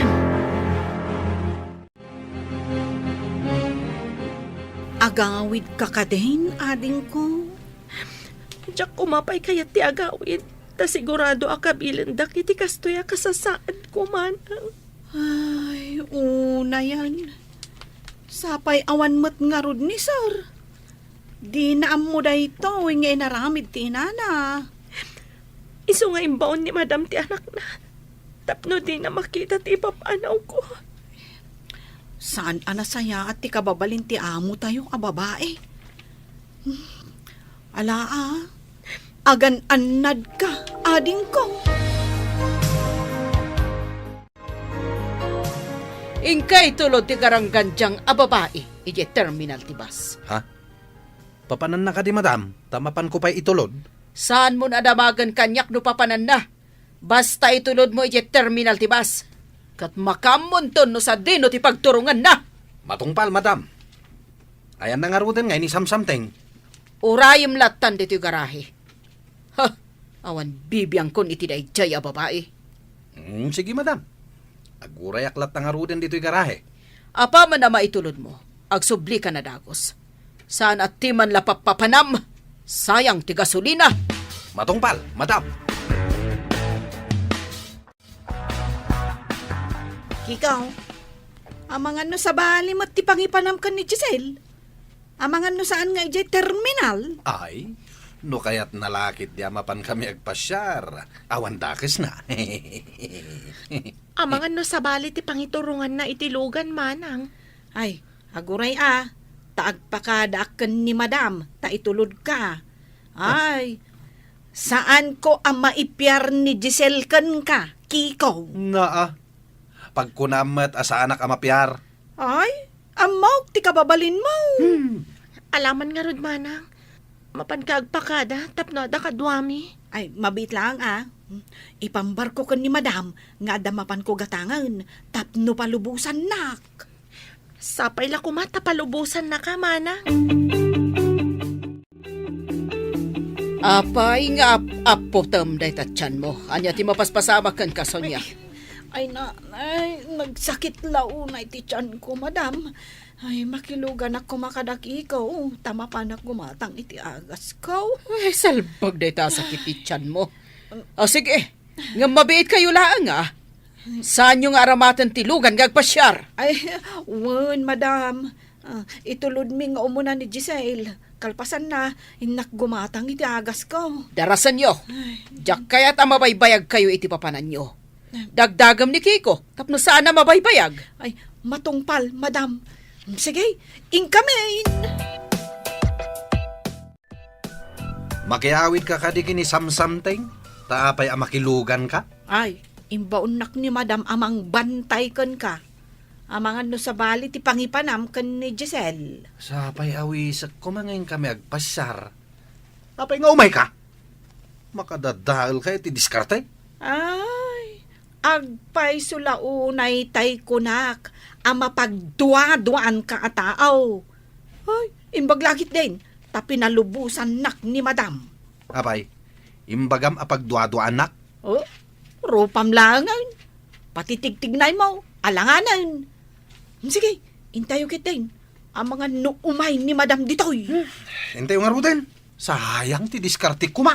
Agawidka kadin, adingko? Diak koma pay kayat ti agawid, ta sigurado a kabilendak iti kastoy a kasasaadko, manang. Ay, unayan. Sapay awan met ngarud ni Sir. Dina ammo daytoy nga inaramid ti inana. Isu nga imbaon ni Madam ti anakna tapno dina makita ti ipapanawko. Saan a nasayaat ti kababalin ti amotayo a babai. Ala a, agan-annadka, adingko. Inka itulod ti garanggandiang a babai idiay terminal ti bus. Ha? Papananna kadi, madam, ta mapanko pay itulod? Saanmon a damagen kaniak no papananna. Basta itulodmo idiay terminal ti bus. Ket makaammonton no sadino ti pagturonganna. Matungpal, madam. Ayanna ngaruden nga inisamsamteng? Urayem lattan ditoy garahe. Ha! Awan bibiangkon iti daydiay a babai. Mm, sige, madam. Agurayak latta ngaruden ditoy garahe. Apaman a maitulodmo, agsublika na dagus. Saan a ti man la pappapanam. Sayang ti gasolina. Matungpal, madam. Kikaw, amangan no sabali met ti pangipanam ken ni Giselle? Amangan no saan nga idiay terminal? Ay, no kayatna la ketdi a mapankami agpasiar, awan dakesna. Amangan no sabali ti pangituronganna iti lugan, manang. Ay, aguray a, ta agpakadaak ken ni Madam, ta itulodka. Ay, saanko a maipiar ni Giselle kenka, Kiko. Naa, pagkunam met a saanak a mapiar. Ay, ammok ti kababalinmo. Hmm. Alaman ngarud, manang. Mapanka agpakada tapno adda kaduami. Ay, mabiit laeng a. Ipambarko ken ni Madam nga adda mapanko gatangen tapno palubosannak. Sapay la koma ta palubosannaka, manang. Apay nga ap-appotem dayta tianmo? Ania ti mapaspasamak kenka, Sonia? Ay, ay, na, ay, nagsakit la unay ti tianko, madam. Ay, makiluganak koma kadakiko, ta mapanak gumatang iti agasko. Ay, salbag dayta a sakit ti tianmo. Ah, sige, ngem mabiitkayo laeng, a. Saanyo nga aramaten ti lugan nga agpasiar? Ay, wen, madam. Ah, itulodmi nga umuna ni Giselle. Kalpasanna, innak gumatang iti agasko. Darasenyo. Ay. Diak kayat a mabaybayagkayo iti papananyo. Dagdagem ni Kiko, tapno saan a mabaybayag. Ay, matungpal, madam. Sige, inkamin! Makiawidka kadi ken ni Samsamteng? Ta apay a makiluganka? Ay, imbaonnak ni Madam a mangbantay kenka. Amangan no sabali ti pangipanam ken ni Giselle. Sapay awisek koma nga inkami agpasiar. Apay nga umayka? Makadadaelka iti diskarte? Ay, agpayso la unay tay kunak a mapagduaduaanka a tao. Ay, imbag la ketdin, ta pinalubosannak ni Madam. Apay, imbagam a pagduaduaannak? Oh, rupam laengen. Pati tigtignaymo, alanganen. Sige, intayo ketdin. Amangan no umay ni Madam ditoy. Hmm, intayo ngaruden. Sayang ti diskarte koma.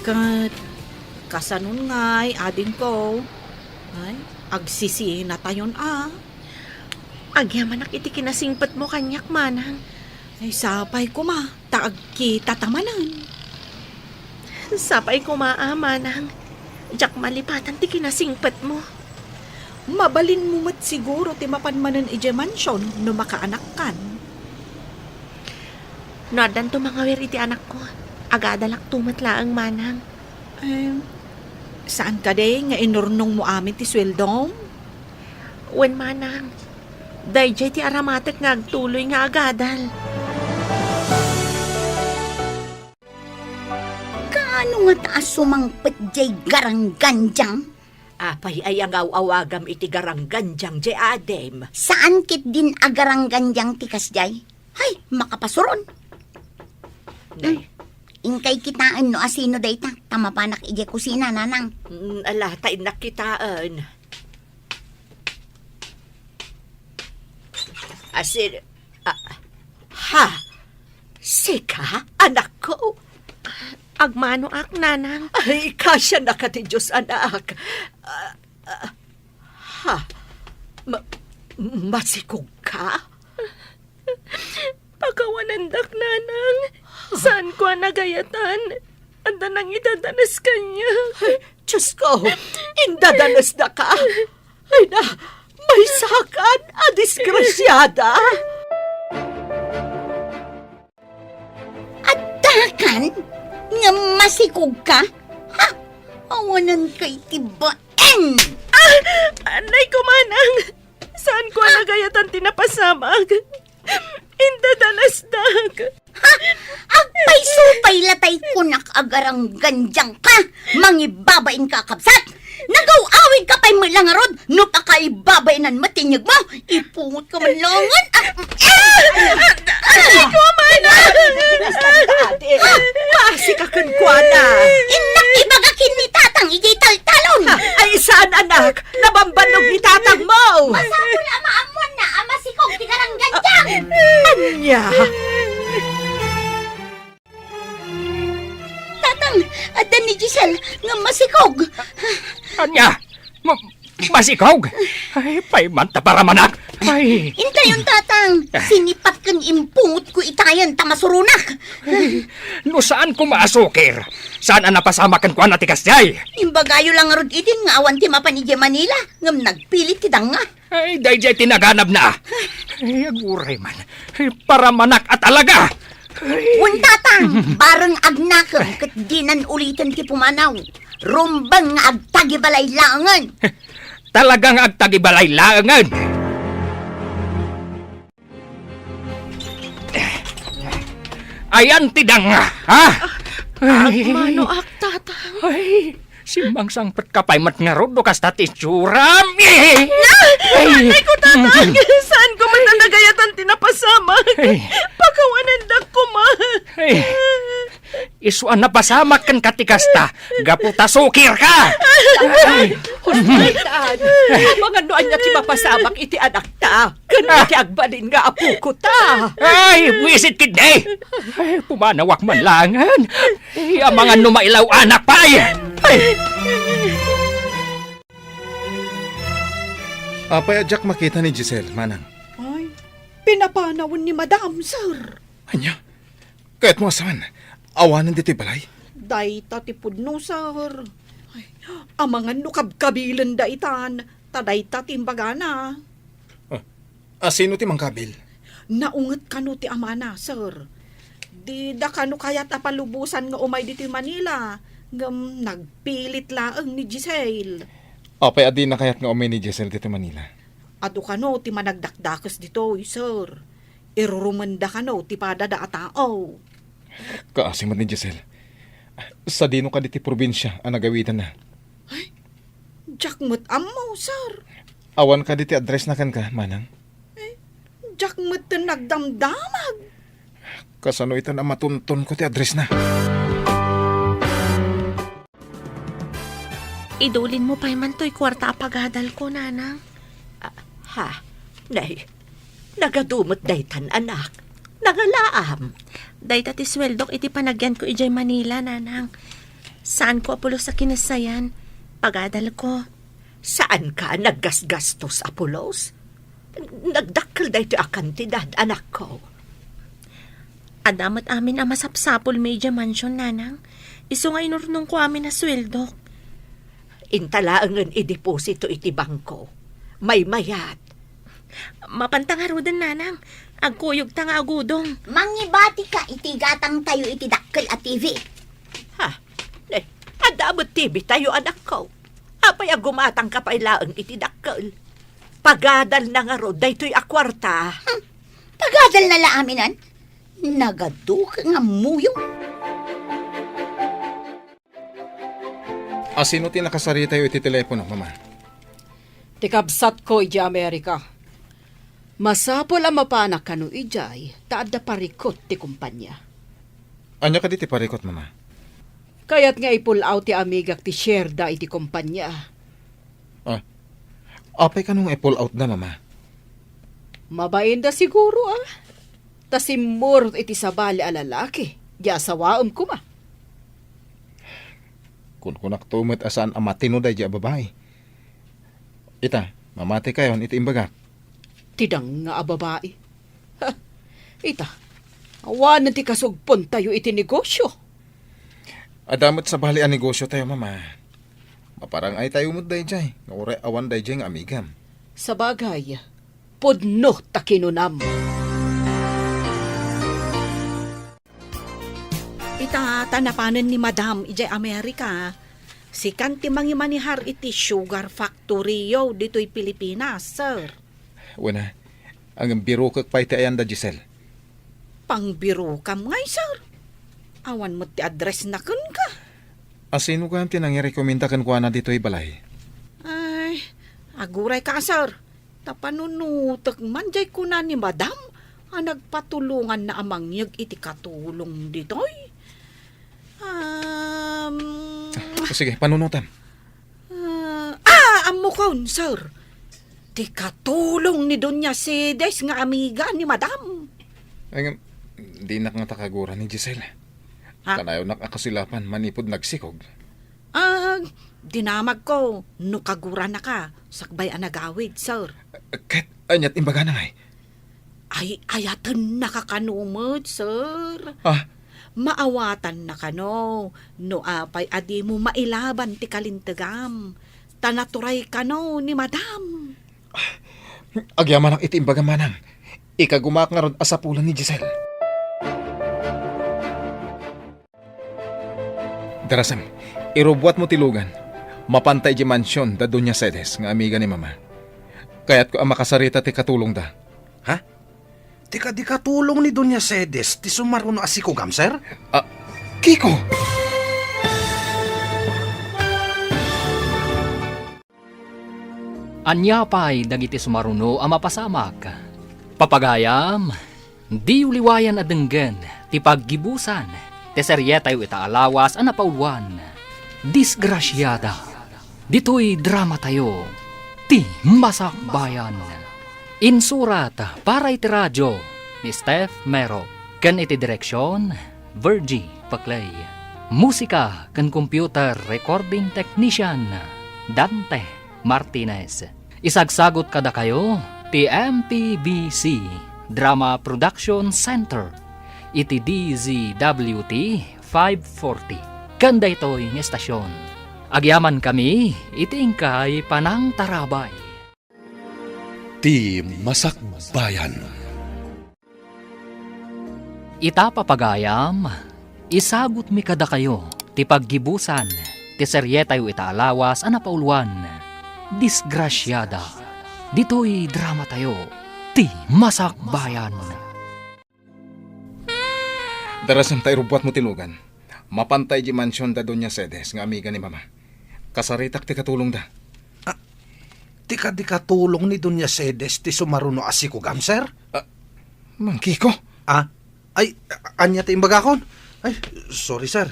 Ket kasanon ngay, adingko? Ay, agsisinatayon a. Agyamanak iti kinasingpetmo kaniak, manang. Ay, sapay koma, ta agkitata manen. Sapay koma a, manang. Diak malipatan ti kinasingpetmo. Mabalinmo met siguro ti mapan manen idiay mansion no makaanakkan. No addanto mangawir iti anakko, agadalakto met laeng, manang. Em, saan kadi nga inurnongmo amin ti sueldom? Wen, manang. Daydiay ti aramatek nga agtuloy nga agadal. Kaano ngata a sumangpet diay garanggandiang? Apay aya nga aw-awagam iti garanggandiang diay adim? Saan ketdin a garanggandiang ti kasdiay? Hay, makapasuron. Nay. Hmm. Inkay kitaen no asino dayta, ta mapanak idiay kusina, nanang. Mm, ala, ta innak kitaen. Asin, ah, ha? Sika, anakko? Agmanoak, nanang. Ay, kasianaka ti Dios, anak. Ah, ah, ha? Ma-, masikog ka? Pakawanendak, nanang. Saanko a nagayatan. Adda nangidadanes kaniak. Ay, Diyos ko, indadanesdaka. Ay na, maysakan a disgrasiada. Addakan nga masikog ka? Ha? Awanan ka iti baen! Ah! Anay ko, manang! Saanko a nagayatan ti napasamak. Indadanesdak. Ha? Agpayso pay latay kunak a garanggandiang ka. Mangibabain ka, kabsat. Nagaw-awid ka pay met la ngarud no pakaibabaenan met ti inyegmo. Ipungot ka man langen. Ah, ah, ah, ah, Adi, ah, basta ka, adi. Basi ka kenkuana. Innak ibaga ken ni tatang idiay taltalon. Ah, ay, saan, anak? Nabambannog ni tatangmo. Masapul a maammuanna a masikog ti garanggandiang. Ania? Tatang, adda ni Giselle nga masikog. Ania? Ma-, masikog? Ay, pay man ta paramanak. Ay. Intayon, tatang. Sinipat ken impungotko itayen ta masuronak. Ay, no saanko maasukir, saan a napasamak kenkuana ti kasdiay? Imbagayo la ngarud idin nga awan ti mapan idiay Manila, ngem nagpilit ti danga. Ay, daydiay ti naganabna. Ay, aguray man. Ay, paramanak a talaga. Ay. Wen, tatang, bareng agnakem ket dinan uliten ti pumanaw. Rumbeng nga agtagibalay laengen. Talaga nga agtagibalay laengen. Ayan ti danga, ha? Ay. Agmanoak, tatang. Ay, simmangsangpet ka pay met ngarud no kasta ti itsuram. Eh! Ay! Ay ko, tatang! Saanko met a nagayatan ti napasamak. Ay. Pakawanendak koma. Ay. Isu a napasamak kenka ti kasta, gapu ta sukir ka. Ay, hospital. Amangan no ania ti mapasamak iti anakta. Ken iti agbalin nga apokota. Ay, buisit ketdi. Ay, pumanawak man laengen. Ay, amangan no mailaw-anak pay. Ay. Apay a diak makita ni Giselle, manang? Ay, pinapanawen ni Madam, sir. Ania? Kayatmo a saan? Awanen ditoy balay? Dayta ti pudno, sir. Ay, amangan no kabkabilenda itan, ta dayta ti imbagana. Ah, asino ti mangkabil? Naunget kano ti amana, sir. Dida kano kayat a palubosan nga umay ditoy Manila, ngem nagpilit laeng ni Giselle. Apay a dina kayat nga umay ni Giselle ditoy Manila? Adu kano ti managdakdakes ditoy, sir. Irurumenda kano ti padada a tao. Kaasi met ni Giselle. Sadino kadi ti probinsia a nagawidanna? Ay, diak met ammo, sir. Awan kadi ti addressna kenka, manang? Ay, diak met nagdamdamag. Kasano itan a matuntonko ti addressna? Idulinmo pay man toy kuarta a pagadalko, nanang. Ah, ha? Nay, nagadu met daytan, anak. Nangalaam. Dayta ti sueldok iti panagyanko idiay Manila, nanang. Saanko a pulos a kinassayan. Pagadalko. Saanka a naggasgastos a pulos? Nagdakkel daytoy a kantidad, anakko. Adda met amin a masapsapulmi idiay mansion, nanang. Isu nga inurnongko amin a sueldok. Inta laengen ideposito iti bangko. Maymayat. Mapanta ngaruden, nanang. Agkuyogta nga agudong. Mangibatika iti gatangtayo iti dakkel a T V. Ha? Eh, adda met T V tayo, anakko. Apay a gumatangka pay laeng iti dakkel? Pagadalna ngarud daytoy a kuarta. Hmm. Pagadalna la aminan? Nagaduka nga muyo. Asino ti nakasaritayo iti telepono, Mama? Ti kabsatko idiay Amerika. Masapul a mapanak kano idiay ta adda parikut ti kompania. Ania kadi ti parikut, Mama? Kayat nga i-pull out ti amigak ti share da iti kompania. Ah, apay kano nga i-pull out da, Mama? Mabain da siguro, ah. Ta simmurot iti sabali a lalaki, di asawaem koma. Kunkunakto met a saan a matino daydi a babai. Ita, mamati kayon iti imbagak. Ti danga a babai. Ha, ita, awanen ti kasugpontayo iti negosyo. Adda met sabali a negosyo tayo, Mama. Maparang-ay tayo met daydiay, nga uray awan daydiay nga amigam. Sabagay, pudno ta kinunam. Ita, ta napanen ni Madam idiay Amerika, sikan ti mangimanihar iti sugar factory-yo ditoy Pilipinas, sir. Wen a, ngem birokek pay ti ayan da Giselle. Pangbirokam ngay, sir. Awan met ti address na kenka. Asino gayam ti nangirekomenda kenkuana ditoy balay? Ay, agurayka, sir. Ta panunotek man diay kuna ni Madam a nagpatulonganna a mangyeg iti katulong ditoy. Um, Ah, sige, panunotam. Ah, ah, ammokon, sir. Ti katulong ni Doña Cedes nga amiga ni Madam. Ay, ngem, dinak ngata kagura ni Giselle. Ha? Kanayonnak a kasilapan manipud nagsikog. Ah, dinamagko no kaguranaka sakbay a nagawid, sir. Ket ania't imbagana ngay? Ay, ayatennaka kano met, sir. Ah? Maawatannaka no, no apay a dimo mailaban ti kalintegam. Ta naturay kano ni Madam. Agyamanak iti imbagam, manang. Ikagumaak ngarud a sapulan ni Giselle. Darasem, irubuatmo ti lugan. Mapanta idiay mansion da Doña Cedes nga amiga ni Mama. Kayatko a makasarita ti katulongda. Ha? Ti kadi katulong ni Doña Cedes ti sumaruno a sikugam, sir? Ah, Kiko! Ania pay dagiti sumaruno a mapasamak? Papagayam, diyo liwayan a denggen ti paggibusan ti serietayo ita a lawas a napauluan, Disgrasiada. Ditoy dramatayo, Ti Masakbayan. Insurat para iti radio ni Steph Mero, ken iti direksion, Virgie Paclay. Musika ken computer recording technician, Dante Martinez. Isagsagut kadakayo ti M P B C Drama Production Center iti D Z W T five forty ken daytoy nga estasion. Agyamankami iti inkay panangtarabay. Ti Masakbayan. Ita, papagayam, isagutmi kadakayo ti paggibusan ti serietayo ita a lawas a napauluan, Disgrasiada. Ditoy dramatayo, Ti Masakbayan. Darasem ta irubuatmo ti lugan. Mapanta idiay mansion da Doña Cedes nga amiga ni Mama. Kasaritak ti katulongda. Ah, ti kadi katulong ni Doña Cedes ti sumaruno a sikugam, sir? Ah, Mang Kiko? Ah, ay, a-, ania ti imbagakon? Ay, sorry, sir.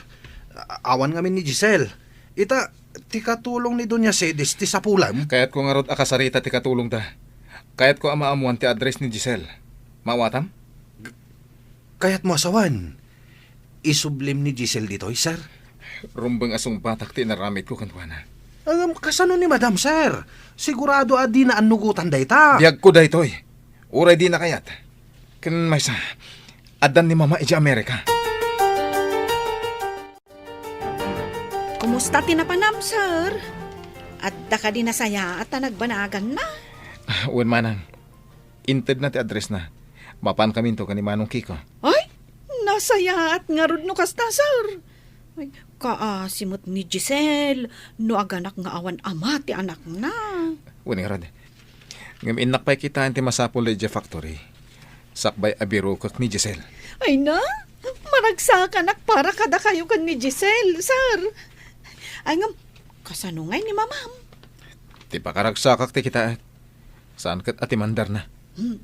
A-, awan ngamin ni Giselle. Ita, Ti katulong ni Doña Cedes ti sapulem? Kayatko ngarud a kasarita ti katulongda. Kayatko a maamuan ti address ni Giselle. Maawatam? Kayatmo a sawen, isublim ni Giselle ditoy, sir? Rumbeng a sungbatak ti inaramidko kenkuana. Ngem kasano ni Madam, sir? Sigurado a dina annugotan dayta. Biagko daytoy. Uray dina kayat. Ken maysa, addan ni Mama idiay Amerika. Kumusta ti napanam, sir? Adda kadi nasayaat a nagbanaganna? Ah, wen, manang. Intedna ti addressna. Mapankaminto ken ni Manong Kiko. Ay, nasayaat ngarud no kasta, sir. Ay, kaasi met ni Giselle no aganak nga awan ama ti anakna. Wen ngarud. Ngem innak pay kitaen ti masapul idiay factory. Sakbay a birukek ni Giselle. Ay na, maragsakanak para kadakayo ken ni Giselle, sir. Ay ngem, kasano ngay ni Mamam? Ti pakaragsakak ti kitaek. Saan ket a timandarna. Hmm,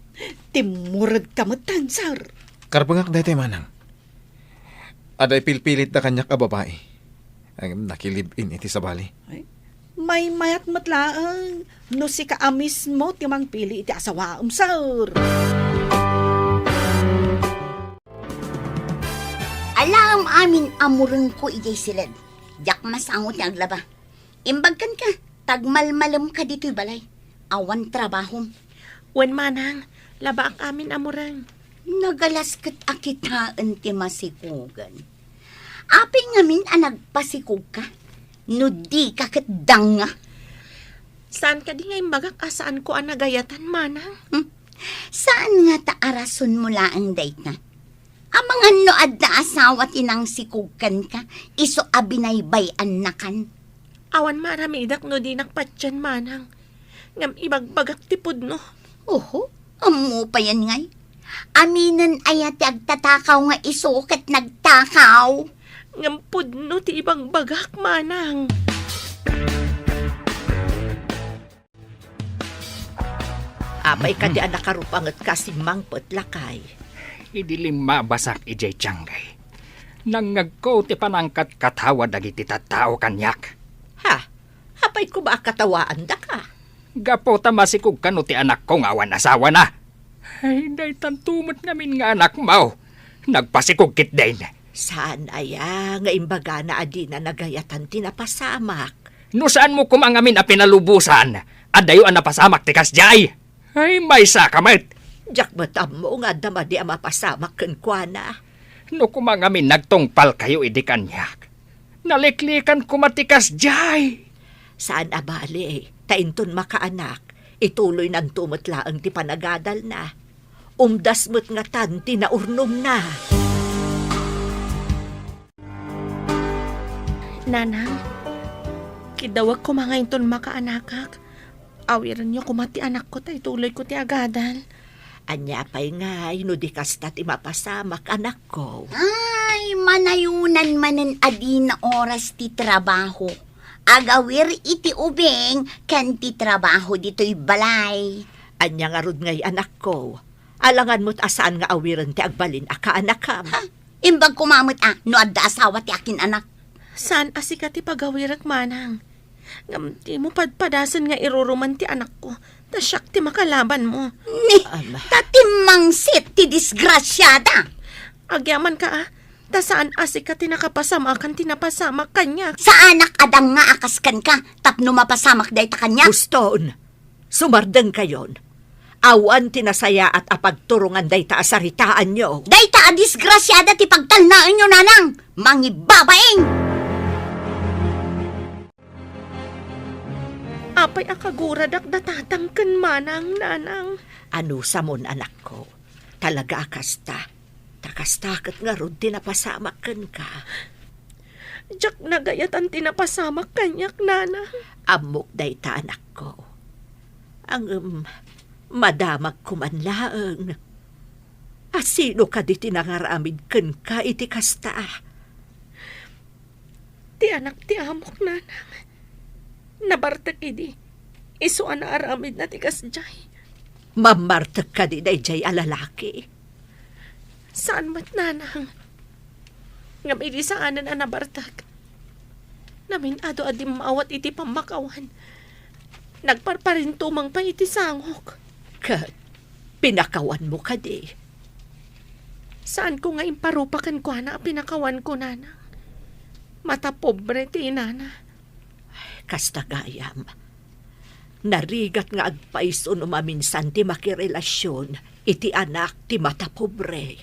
timmuredka metten, sir. Karbengak daytoy, manang. Adda ipilpilitda kaniak a babai. Ngem nakilive-in iti sabali. Ay, maymayat met laeng no sika a mismo ti mangpili iti asawaem, sir. Alaem amin a murengko idiay siled. Diak masango ti aglaba. Imbag kenka, ta agmalmalemka ditoy balay. Awan trabahom. Wen, manang, labaak amin a mureng. Nagalas ket a kitaen ti masikugen. Apay ngamin a nagpasikogka? No dika ket danga. Saan kadi nga imbagak a saanko a nagayatan, manang? Hmm. Saan ngata a rasonmo laeng dayta? Amangan no adda asawa ti nangsikog kenka, isu a binaybay-annakan. Awan maaramidak no dinak patien, manang. Ngem ibagbagak ti pudno. Oho, ammo payen ngay. Aminen aya ti agtatakaw nga isu ket nagtakaw? Ngem pudno ti ibagbagak, manang. Apay kadi a nakarupangetka a simmangpet, lakay? Idi limmabasak idiay tianggay, nangngegko ti panangkatkatawa dagiti tattao kaniak. Ha? Apay koma a katawaandaka? Gapu ta masikog kano ti anakko nga awan asawana. Ay, daytanto met ngamin nga anakmo. Nagpasikog ketdin. Saan aya nga imbagana a dina nagayatan ti napasamak? No saanmo koma ngamin a pinalubosan, adayo a napasamak ti kasdiay. Ay, maysaka met. Diak met ammo nga adda madi a mapasamak kenkuana. No koma ngamin nagtungpalkayo idi kaniak, naliklikan koma ti kasdiay. Saan a bale, ta inton makaanak, ituloynanto met laeng ti panagadalna. Umdas met ngatan ti naurnongna. Nanang, kidawek koma nga inton makaanakak, awirenyo koma ti anakko ta ituloyko ti agadal. Ania pay ngay no di kasta ti mapasamak, anakko? Ay, manayonan manen a dina oras ti trabaho. Agawir iti ubing ken ti trabaho ditoy balay. Ania ngarud ngay, anakko? Alangan met a saan nga awiren ti agbalin a kaanakam. Ha? Imbag koma met a no adda asawa ti akin-anak. Saan a sika ti pagawirek, manang. Ngem dimo padpadasen nga iruruman ti anakko, ta siak ti makalabanmo. Ni, Ama. Ta timmangsit ti disgrasiada. Agyamanka a, ta saan a sika ti nakapasamakan ti napasamak kaniak. Saanak a danga a kas kenka tapno mapasamak dayta kaniak. Huston, sumardengkayon. Awan ti nasayaat a pagturongan dayta a saritaanyo. Dayta a disgrasiada ti pagtalnaenyo, nanang! Mangibabain! Apay a kaguradak da tatang ken manang, nanang? Anusamon, anakko. Talaga a kasta. Ta kasta ket ngarud ti napasamak kenka. Diak nagayatan ti napasamak kaniak, nanang. Ammok dayta, anakko. Ngem, madamagko man laeng. A sino kadi ti nangaramid kenka iti kasta? Ti anak ti amok, nanang. Nabartek idi. Isu a naaramidna ti kasdiay. Mammartek kadi daydiay a lalaki? Saan met, nanang. Ngem idi saanen a nabartek, Namin-ado a dimmawat iti pammakawan. Nagparparintumeng pay iti sangok. Ket pinakawanmo kadi? Saanko nga imparupa kenkuana a pinakawanko, nanang. Mata pobre ti inana. Kasta gayam. Narigat nga agpayso no maminsan ti makirelasion iti anak ti mata pobre.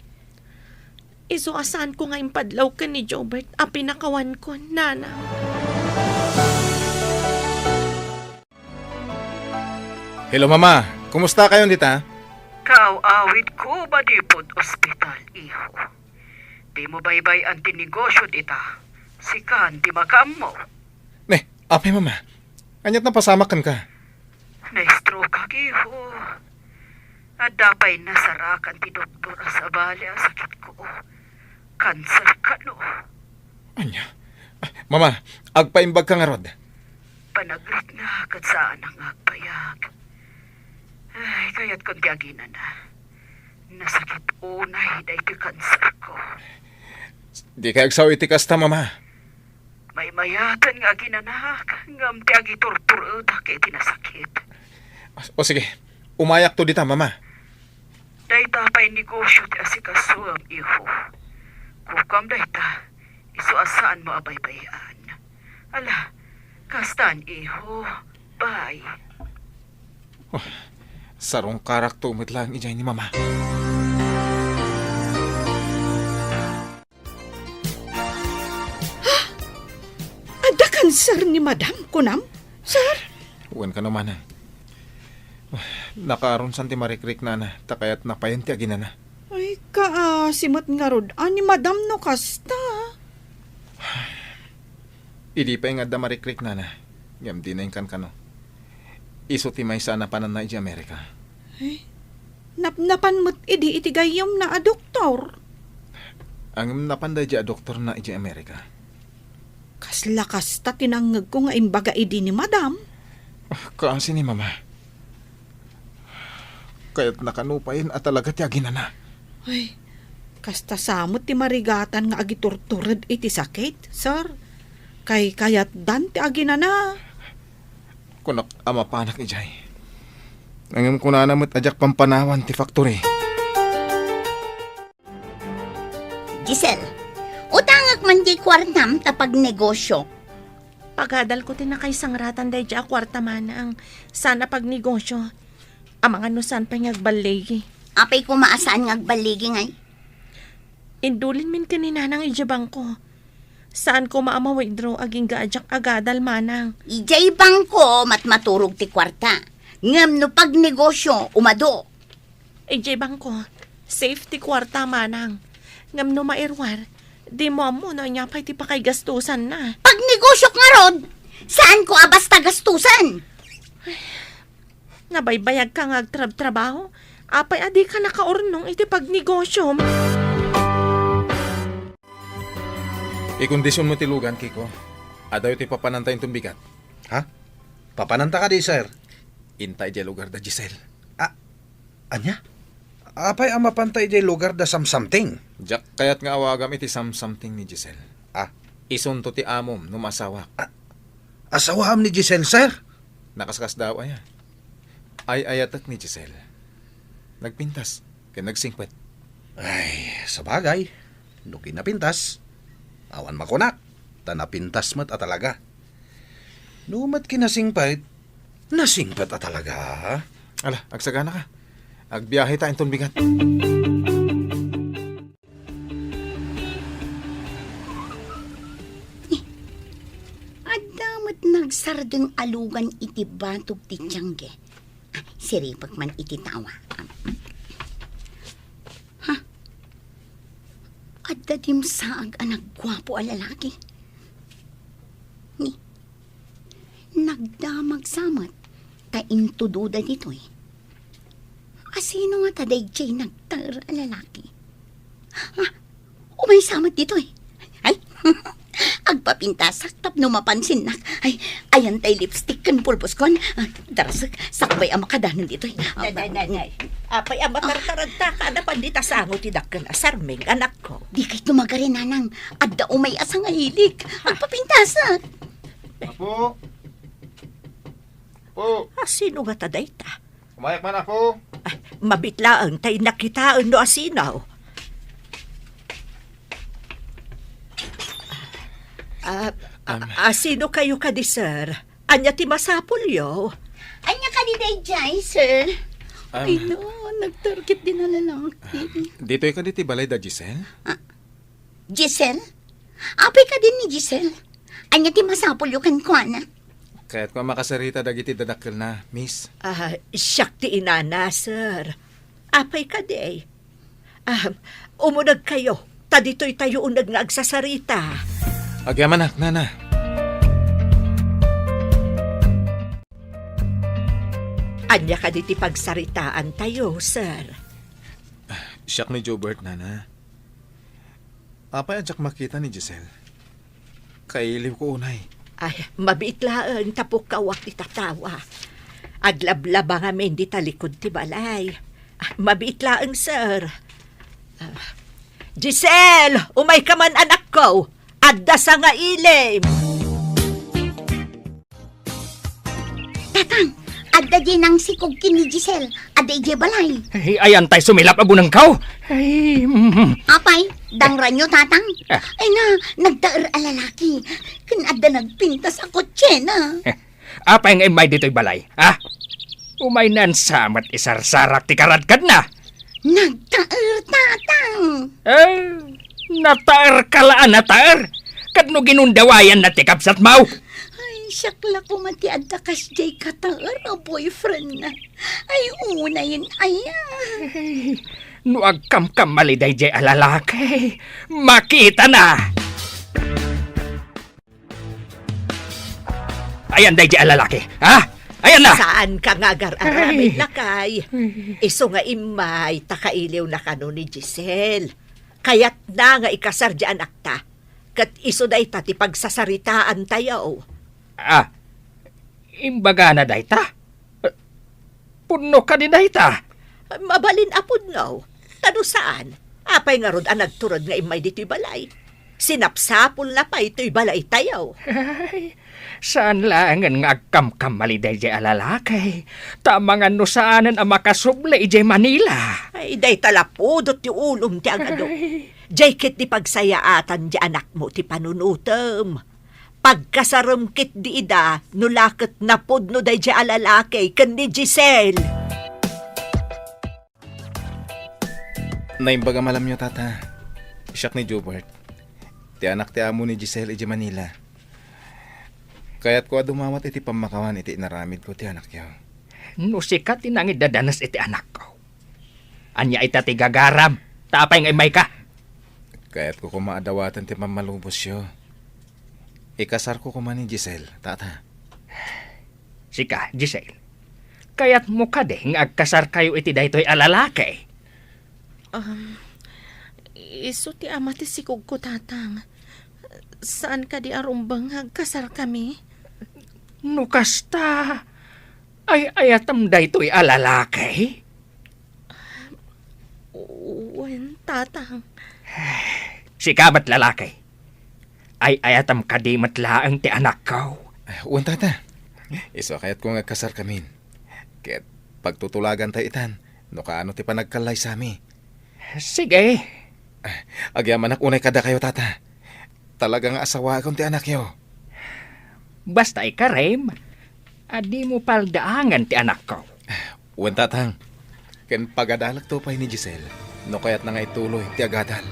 Isu a saanko nga impadlaw ken ni Jobert a pinakawanko, nanang. Hello, Mama. Kumusta kayon dita? Kaaw-awidko manipud ospital, iho. Dimo baybay-an ti negosio dita. Sikan ti makaammo. Ne, apay, Mama? Aniat napasamak kenka? Na-stroke-ak, iho. Adda pay nasarakan ti doktor a sabali a sakitko. Kanser kano. Ania? Ah, Mama, agpaimbag ka ngarud. Panagritna ket saanak nga agbayag. Ay, kayatkon ti aginana. Nasakit unay daytoy kanserko. Dikay agsao iti kasta, Mama. Maymayatan nga aginanak, ngem ti agiturturedak iti nasakit. O sige, umayakto dita, Mama. Dayta pay negosio ti asikasuem, iho. Kukam dayta, isu a saanmo a baybay-an. Ala, kastan, iho. Bye. Oh, sarungkarakto met laeng idiay ni Mama. Adda kanser ni Madam, kunam, sir? Wen kano, Manang. Nakaarunsan ti marikriknana, ta kayatna payen ti aginana. Ay, kaasi met ngarud a ni Madam no kasta. Idi pay nga adda marikriknana, ngem dina inkankano. Isu ti maysa a napananna idiay Amerika. Ay, napnapan met idi iti gayyemna a doktor. Ngem napan daydiay a doktorna idiay Amerika. Kasla kasta ti nangngegko nga imbaga idi ni Madam. Ah, kaasi ni Mama. Kayatna kano payen a talaga ti aginana. Ay, kasta sa met ti marigatan nga agiturtured iti sakit, sir. Kay kayatdan ti aginana. Kunak a mapanak idiay. Ngem kunana met a diak pampanawan ti factory. Giselle, utangek man diay kuartam ta pagnegosio. Pagadalko ti nakaisangratan daydiay a kuarta, Manang. Saan a pagnegosio. Amangan no saan pay nga agballigi. Apay koma a saan nga agballigi, ngay? Indulinmin ken ni Nanang idiay bangko. Saan koma a ma-withdraw agingga a diak agadal, Manang. Idiay bangko, matmaturog ti kuarta. Ngem no pagnegosio, umadu. Idiay bangko, safe ti kuarta, Manang. Ngem no mairuar, dimo ammo no ania pay ti pakaigastusanna. Pagnegosiok ngarud, saanko a basta gastusan. Nabaybayagka nga agtrabtrabaho, apay a dika nakaurnong iti pagnegosiom? Ikondisionmo ti lugan, Kiko. Adayo ti papananta inton bigat. Ha? Papananta kadi, sir? Inta idiay lugar da Giselle. Ah, ania? Apay a mapanta idiay lugar da Samsamting? Diak kayat nga awagam iti Samsamting ni Giselle. Ah. Isunto ti amom no maasawak. Ah, asawaam ni Giselle, sir? Nakaskasdaaw aya. Ay-ayatek ni Giselle. Nagpintas ken nagsingpet. Ay, sabagay, no kinapintas, awan makunak, ta napintas met a talaga. No met kinasingpet, nasingpet a talaga. Ala, agsagana ka. Agbiahe ta inton bigat. Adda met nagsardeng a lugan iti batog ti tiangge. Ah, siripek man iti tawa. Ha? Adda dimsaag a nagguapo a lalaki. Ni, nagdamag sa met ta intudoda ditoy. Asino ngata daydiay nagtaer a lalaki? Ah, umaysa met ditoy. Ay, agpapintasak tapno mapansinnak. Ay, ayan tay lipstick ken pulboskon. Ah, darasek, sakbay a makadanon ditoy. Nay, nay, nay, nay. Apay a matartaragta ka, napan dita sango ti dakkel a sarming, anakko. Dikay tumagari, nanang. Adda umay a sangahilik. Ah. Agpapintasak. Apo! Apo! A, sino ngata dayta? Umayak man, Apo! Ay, mabiit laeng ta innak kitaen no asino. Ah, a, Um, a, sino kayo kadi, sir? Ania ti masapulyo? Ania kadi daydiay, sir? Um, Ay, no, nagtarget din a lalaki. Ditoy kadi ti balay da Giselle? Ah, Giselle? Apay kadi ni Giselle? Ania ti masapulyo kenkuana? Kayatko a makasarita dagiti dadakkelna, miss. Ah, siak ti inana, sir. Apay kadi? Ah, umuneg kayo, ta ditoy tayo uneg nga agsasarita. Agyamanak, nana. Ania kadi ti pagsaritaan tayo, sir? Siak ni Jobert, nana. Apay a diak makita ni Giselle? Kailiwko unay. Ay, mabiit laeng ta pukkawak ti tatawa. Aglablaba ngamin dita likod ti balay. Ah, mabiit laeng, sir. Ah, Giselle, umayka man, anakko. Adda sangailim. Tatang, adda diay nangsikog ken ni Giselle. Adda idiay balay. Ay, ayan tay sumilap a bunengkaw. Ay, mm. Apay, dangranyo, Tatang? Ah. Ay na, nagtaer a lalaki. Ken adda nagpintas a kotsena. Eh, apay nga immay ditoy balay, ha? Umaynan sa met isarsarak ti karadkadna. Nagtaer, Tatang. Eh, nataerka la a nataer. Ket no ginundawayanna ti kabsatmo? Ay, siak la koma ti adda kasdiay kataer a boyfriendna. Ay, unayen aya. Ay, no agkamkamali daydiay a lalaki, makitana. Ayan daydiay a lalaki, ha? Ayan na! Saanka nga agar-aramid, lakay? Isu nga immay ta kailiwna kano ni Giselle. Kayatna nga ikasar diay anakta. Ket isu dayta ti pagsasaritaantayo. Ah, imbagana dayta? Pudno kadi dayta? Mabalin a pudno. Ta no saan, apay ngarud a nagtured nga immay ditoy balay? Sinapsapulna pay toy balaytayo. Ay, saan laengen nga agkamkamali daydiay a lalaki. Ta amangan no saanen a makasubli idiay Manila. Ay, dayta la pudot ti ulom ti agadu. Ay. Diay ket ti pagsayaatan ti anakmo ti panunutem. Pagkasarem ket di ida, no la ket napudno daydiay a lalaki ken ni Giselle. Naimbag a malamyo, Tata. Siak ni Jobert. Ti anak ti amo ni Giselle idiay Manila. Kayatko a dumawat iti pammakawan iti inaramidko ti anakyo. No sika ti nangiddadanes iti anakko, ania ita ti gagaram? Ta apay nga immayka? Kayatko koma a dawaten ti pammalubosyo. Ikasarko koma ni Giselle, Tata. Sika, Giselle, kayatmo kadi nga agkasarkayo iti daytoy a lalaki? Um, isu ti ama ti sikogko, Tatang. Saan kadi a rumbeng nga agkasarkami? No kasta, ay-ayatem daytoy a lalaki? Wen, Tatang. Sika met lalaki. Ay-ayatem kadi met laeng ti anakko? Wen, Tata. Isu a kayatko nga agkasarkamin. Ket pagtutulagantayo itan no kaano ti panagkallaysami. Sige. Agyamanak unay kadakayo, Tata. Talaga nga asawaakon ti anakyo. Basta ikarem a dimo paldaangen ti anakko. Wen, Tatang. Ken pagadalekto pay ni Giselle no kayatna nga ituloy ti agadal.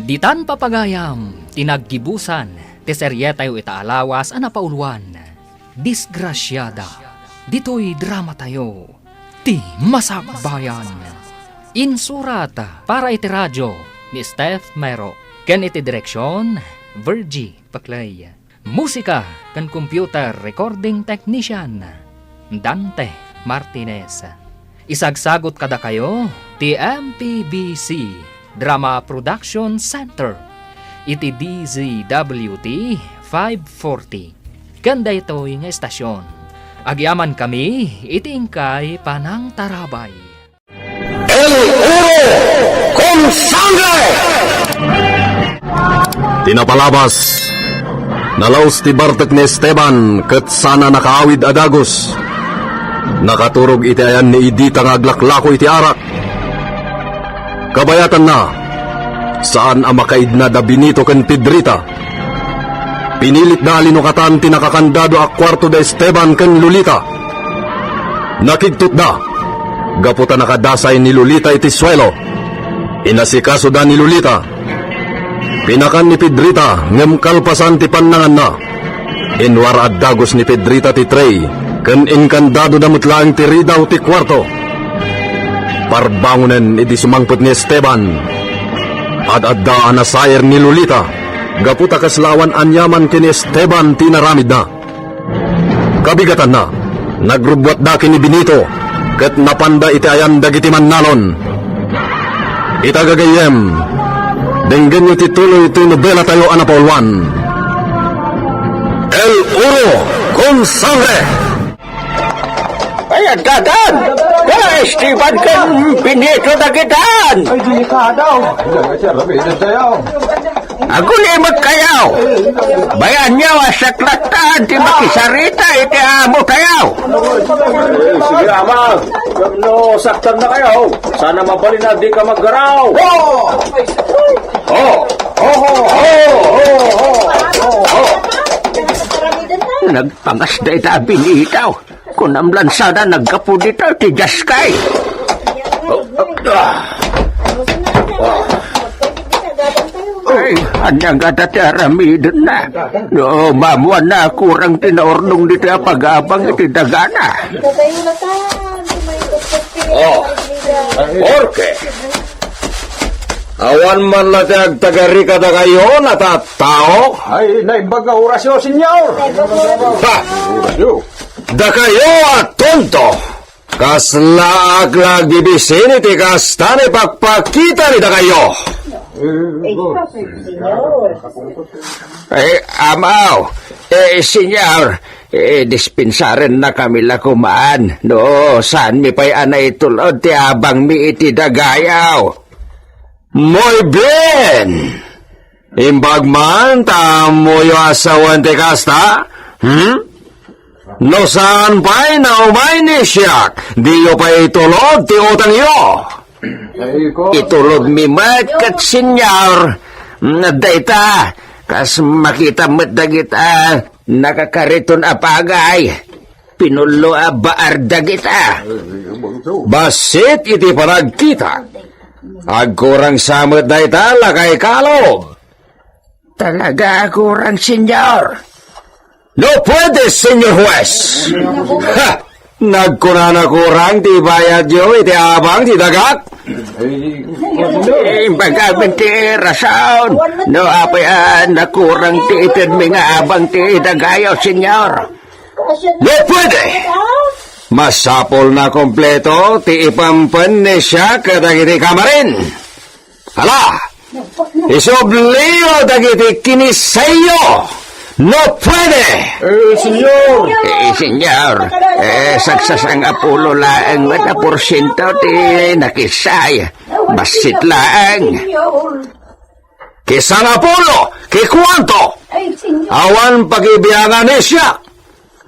Ditan papagayam ti naggibusan ti serietayo ita a lawas a napauluan, Disgrasiada. Ditoy dramatayo, Ti Masakbayan. Insurat para iti radio ni Steph Mero ken iti direksion, Virgie Paclay. Musika ken computer recording technician, Dante Martinez. Isagsagut kadakayo ti M P B C Drama Production Center iti D Z W T five forty ken daytoy nga estasion. Agyamankami iti inkay panangtarabay. El Oro Sangre! Ti napalabas, nalaus ti bartek ni Esteban ket saan a nakaawid a dagus. Nakaturog iti ayan ni Edita nga aglaklako iti arak. Kabayatanna, saan a makaidna da Benito ken Pedrita. Pinilitda a linukatan ti nakakandado a kuarto da Esteban ken Lolita. Nakigtotda, gapu ta nakadasay ni Lolita iti suelo. Inasikasoda ni Lolita. Pinakan ni Pedrita, ngem kalpasan ti pannanganna, inwar a dagus ni Pedrita ti tray, ken inkandadoda met laeng ti ridaw ti kuarto. Parbangonen idi sumangpet ni Esteban, ad-adda a nasair ni Lolita, gapu ta kasla awan aniaman ken ni Esteban ti inaramidna. Kabigatanna, nagrubbuatda ken ni Benito, ket napanda iti ayan dagiti mannalon. Ita gagayyem, denggenyo ti tuloy ti nobelatayo a napauluan, El Oro con Sangre. Ay, addadan! Kala Esteban ken Benito dagitan! Ay, delikado! Ay, ay, sir, may edad tayo. Agulimekkayo! Bayanyo a saklatan ti makisarita iti amotayo! Eh, sige, ama. No, saktan na kayo. Sana mabalin a di ka maggaraw. Oh! Oh! Oh! Oh! Oh! Oh! Oh! Nagpangas dayta a Benito. Kunam lan sana naggapu dita ti jaskay. Ay, ania ngata ti aramidenna? No, maammoanna a kurang ti naurnong dita a pag-abang iti dagana. Oh, Jorge. Awan man la ti agtagari kadakayo, natattao? Ay, naimbag nga orasyo, senyor. Ha! Orasyo. Dakayo a tonto! Kaslaak la agbibisin iti kasta nga ipakpakita ni dakayo. Eh, amaw, eh, senyor, eh, dispensarennakami la koman, no, saanmi pay a naitulod ti abangmi iti dagayo. Muy bien! Imbag man ta ammoyo a sawen ti kasta? Hmm? No saan pay naumay ni siak, diyo pay itulod ti utangyo. Itulodmi met ket, senyor. Dayta, kas makita met dagita nakakariton a pagay. Pinullo a baar dagita. Bassit iti panagkita, agkurang sa met dayta, lakay Kalob. Talaga a kurang, senyor. No puede, senyor huwes. Ha! Nagkunana kurang ti bayadyo iti abang ti dagak? Eh, imbagamin ti rason. No apay a nakurang ti itedmi nga abang ti dagayo, senyor. No puede! Masapul a kompleto ti ipampen ni siak kadagiti kamarin. Hala! Isubliyo dagiti kinisayo! No puede! Eh, senyor! Eh, senyor, eh, sagsasangapulo laeng met a porsiento ti nakisay. Bassit laeng. Ki sangapulo, ki kuanto? Awan pagibiangan ni siak.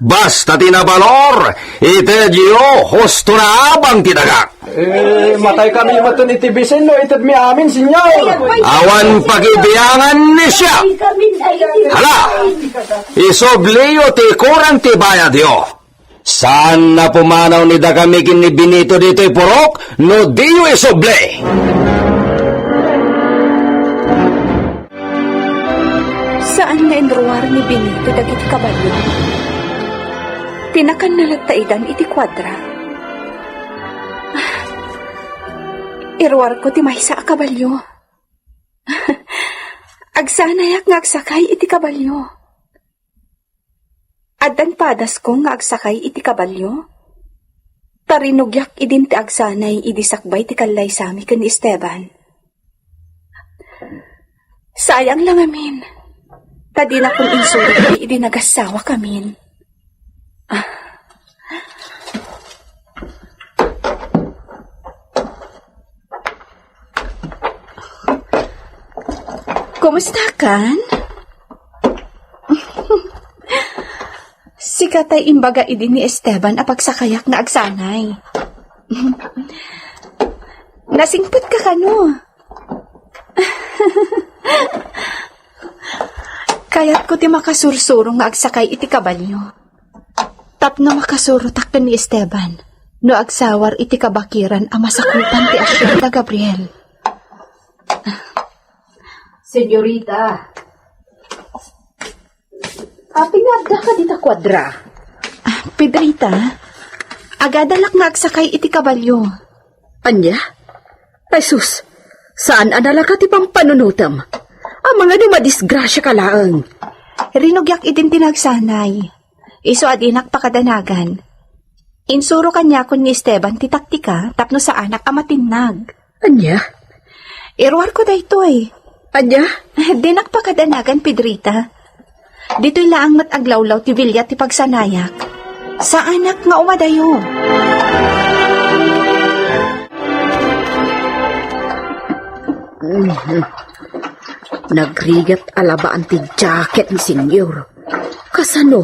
Basta ti nabalor, itedyo husto nga abang ti dagak. Eh, matay kami metten iti bisin no itedmi amin, senyor. Awan pagibiangan ni siak. Hala, isubliyo ti kurang ti bayadyo. Saan a pumanaw ni dakami ken ni Benito ditoy purok no diyo isubli. Saan nga inruar ni Benito dagiti kabalio. Ti nakanna latta idan iti kuadra. Ah, iruarko ti maysa a kabalio. Agsanayak nga agsakay iti kabalio. Addan padasko nga agsakay iti kabalio. Tarinugiak idin ti agsanay idi sakbay ti kallaysami ken ni Esteban. Sayang la ngamin, ta dinakon insuroten idi nagassawakamin. Ah. Kumustakan? Sika tay imbaga idi ni Esteban a pagsakayak nga agsanay. Nasingpetka kano? Kayatko ti makasursuro nga agsakay iti kabalio. Tapno makasurotak ken ni Esteban no agsawar iti kabakiran a masakupan ti asienda, Gabriel. Senyorita, apay nga addaka dita kuadra? Ah, Pedrita, agadalak nga agsakay iti kabalio. Ania? Ay sus, saan a nalaka ti pampanunotem? Amangan no madisgrasiaka laeng. Rinugiak idin ti nagsanay. Isu a dinak pakadanagan. Insuro kaniakon ni Esteban ti taktika tapno saanak a matinnag. Ania? Iruarko daytoy. Ania? Dinak pakadanagan, Pedrita. Ditoy laeng met aglawlaw ti bilia ti pagsanayak. Saanak nga umadayo. Nagrigat a labaan ti jacket ni Senyor. Kasano?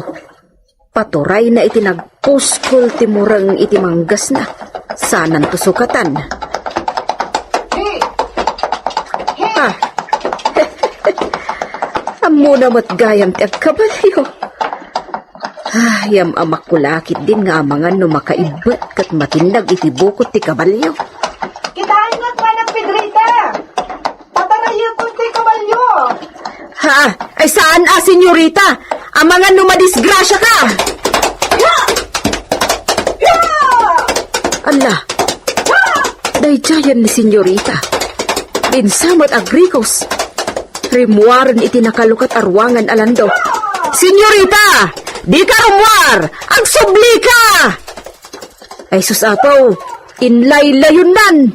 Paturayna iti nagpuskol ti mureng iti manggasna. Saananto sukatan. Ah. Ammona met gayam ti agkabalio. Ah, yam-amakko la ketdin nga amangan no makaibbet ket matinnag iti bukod ti kabalio. Kitaennak manen, Pedrita! Patarayakon ti kabalio! Ha? Ay saan a, senyorita? Amangan no madisgrasiaka! Ya! Ya! Ala, daydiayen ni senyorita. Dinsa met agrikos. Rimmuaren iti nakalukat a ruangan a landok. Senyorita! Dika rummuar! Agsublika! Ay sus, apo, inlaylayonnan!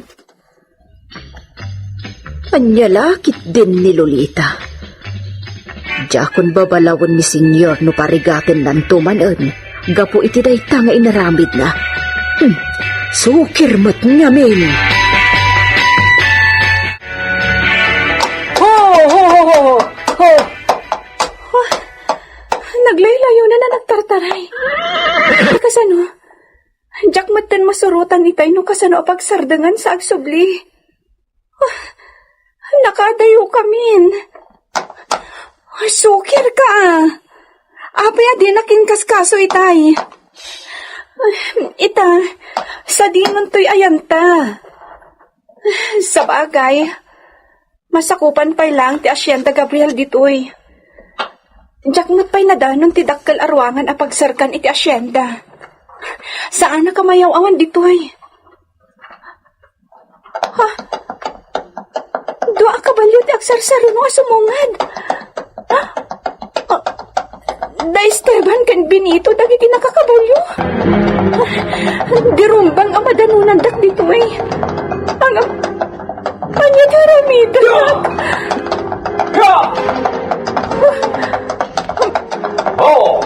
Ania la ketdin ni Lolita? Diakon babalawen ni Senyor no parigatennanto manen gapu iti dayta nga inaramidna. Hmm, sukir met ngamin. Ho, ho, ho, ho, ho! Ho, naglaylayonan a nagtartaray. Kasano? Diak metten masurotan itay no kasano a pagsardengan sa agsubli. Ah, nakaadayokamin. Sukirka. Apay a dinak inkaskaso itay? Ita, sadinontoy ayanta. Sabagay, masakupan pay laeng ti Hacienda Gabriel ditoy. Diak met pay nadanon ti dakkel a ruangan a pagserkan iti hacienda. Saanak a mayaw-awan ditoy. Ha? Dua a kabalio ti agsarsaruno a sumungad. Ha? Ah, da Esteban ken Benito dagiti nakakabalio. Di rumbeng a madanonandak ditoy. Ang, ania ti aramidek? Oh! Oh!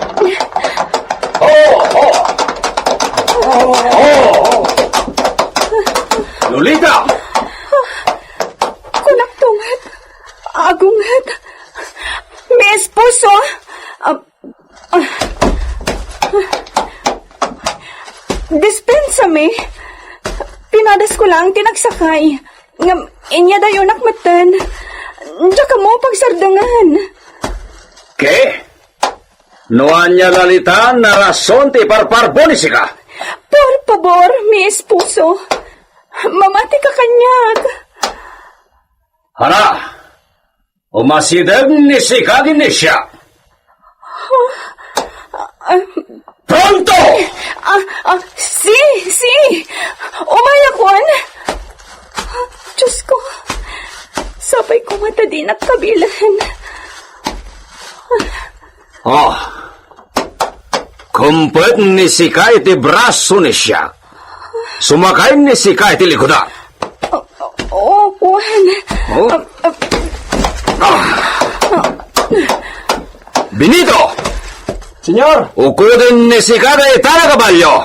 Oh! Oh! Lolita! Kunak tunget. Agunget. Mi esposo. Ah, ah. Dispensami. Pinadasko lang ti nagsakay. Ngem, inyadayonak metten. Diak ammo pagsardengan. Ke? No ania, Lolita, a rason ti iparparbo ni sika? Por pabor, mi esposo. Mamatika kaniak. Hala, umasideg ni sika ken ni siak. Ah, Pronto! Ah, ah, si, si! Umayakon! Diyos ko, sapay koma ta dinak kabilen. Ah, kumpet ni sika iti braso ni siak. Sumakay ni sika iti likudak. O, o, Juan. Oh? Ah, ah. Benito! Senyor! Ukoden ni sika dayta a kabalio.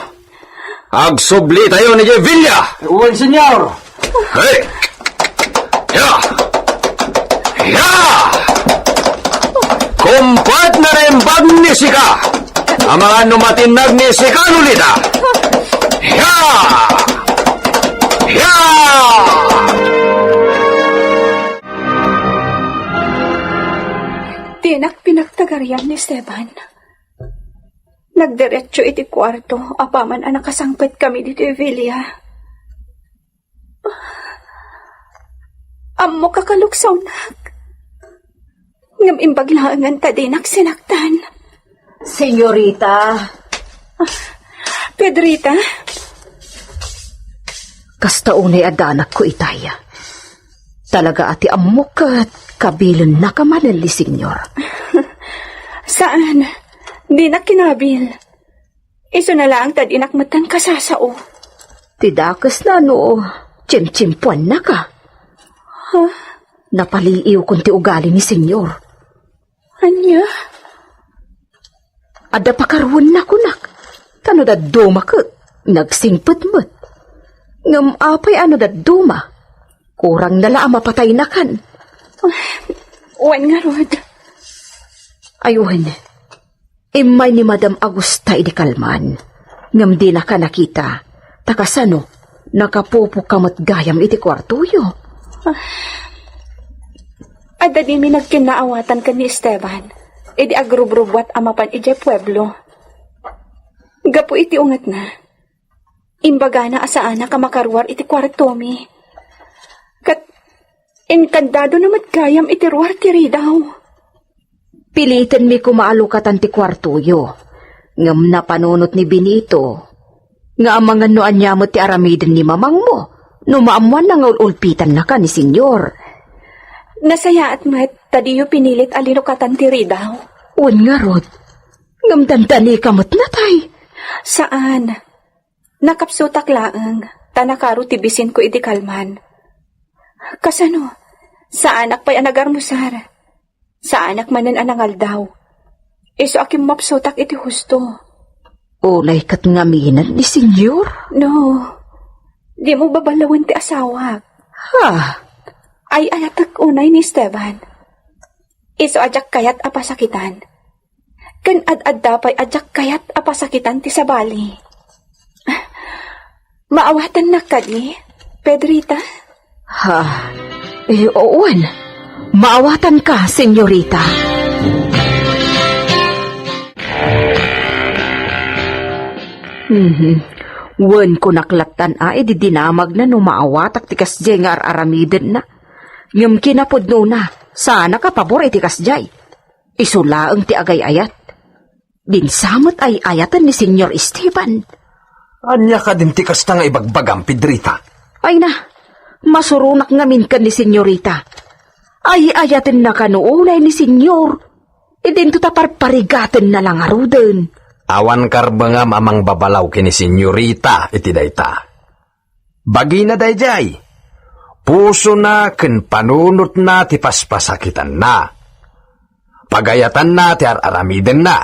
Agsublitayo idiay villa. Wen, senyor. Hey! Ya! Ya! Kumpet nga naimbag ni Sika! Amangan no matinnag ni Sika, Lolita! Ya! Ya! Dinak pinagtagarian ni Esteban. Nagdiretso iti kuarto apaman a nakasangpetkami ditoy villa. Ammok a kaluksawnak. Ngem imbag laengen ta dinak sinaktan. Senyorita. Pedrita? Kasta unay a danagko itay. Talaga a ti ammok ket kabilennaka manen ni Senyor. Saan. Dinak kinabil. Isuna laeng ta dinak metten kasasao. Ti dakesna no tsimtsimpuannaka. Huh? Napaliiwkon ti ugali ni Senyor. Ania? Adda pakaruenna kunak. Ta no dadduma ket nagsingpet met. Ngem apay a no dadduma? Kurangna la a mapataynakan. Wen ngarud. Ay wen. Immay ni Madam Agusta idi kalman, ngem dinaka nakita, ta kasano, nakapupoka met gayam iti kuartoyo. Adda dimi nagkinnaawatan ken ni Esteban, idi agrubrubuat a mapan idiay pueblo. Gapu iti ungetna, imbagana a saanak a makaruar iti kuartomi. Ket inkandadona met gayam iti ruar ti ridaw. Pilitenmi koma a lukatan ti kuartoyo, ngem napanunot ni Benito nga amangan no ania met ti aramiden ni mamangmo no maammoanna nga ul-ulpitannaka ni Senyor. Nasayaat met ta diyo pinilit a linukatan ti ridaw. Wen ngarud, ngem dandanika met natay. Saan. Nakapsutak laeng, ta nakaro ti bisinko idi kalman. Kasano? Saanak pay a nagarmusar. Saanak manen a nangaldaw. Isu a kimmapsutak iti husto. Unay ket ngamin ni Senyor? No. Dimo baballawen ti asawak. Ha? Ay-ayatek unay ni Esteban. Isu a diak kayat a pasakitan. Ken ad-adda pay a diak kayat a pasakitan ti sabali. Maawatannak kadi, Pedrita? Ha? Eh, wen. Maawatanka, senyorita. Mhm. Wen, kunak lattan a idi dinamagna no maawatak ti kasdiay nga ar-aramidenna. Ngem kinapudnona, saanak a pabor iti kasdiay. Isu laeng ti agay-ayat. Dinsa met ay-ayaten ni Senyor Esteban. Ania kadin ti kasta nga ibagbagam, Pedrita? Ay na, masuronak ngamin ken ni Senyorita. Ay-ayatenna kano unay ni Senyor. Idinto ta parparigatenna la ngaruden. Awan karbengam a mangbabalaw ken ni Senyorita iti dayta. Bagina daydiay. Pusona ken panunotna ti paspasakitanna. Pagayatanna ti ar-aramidenna.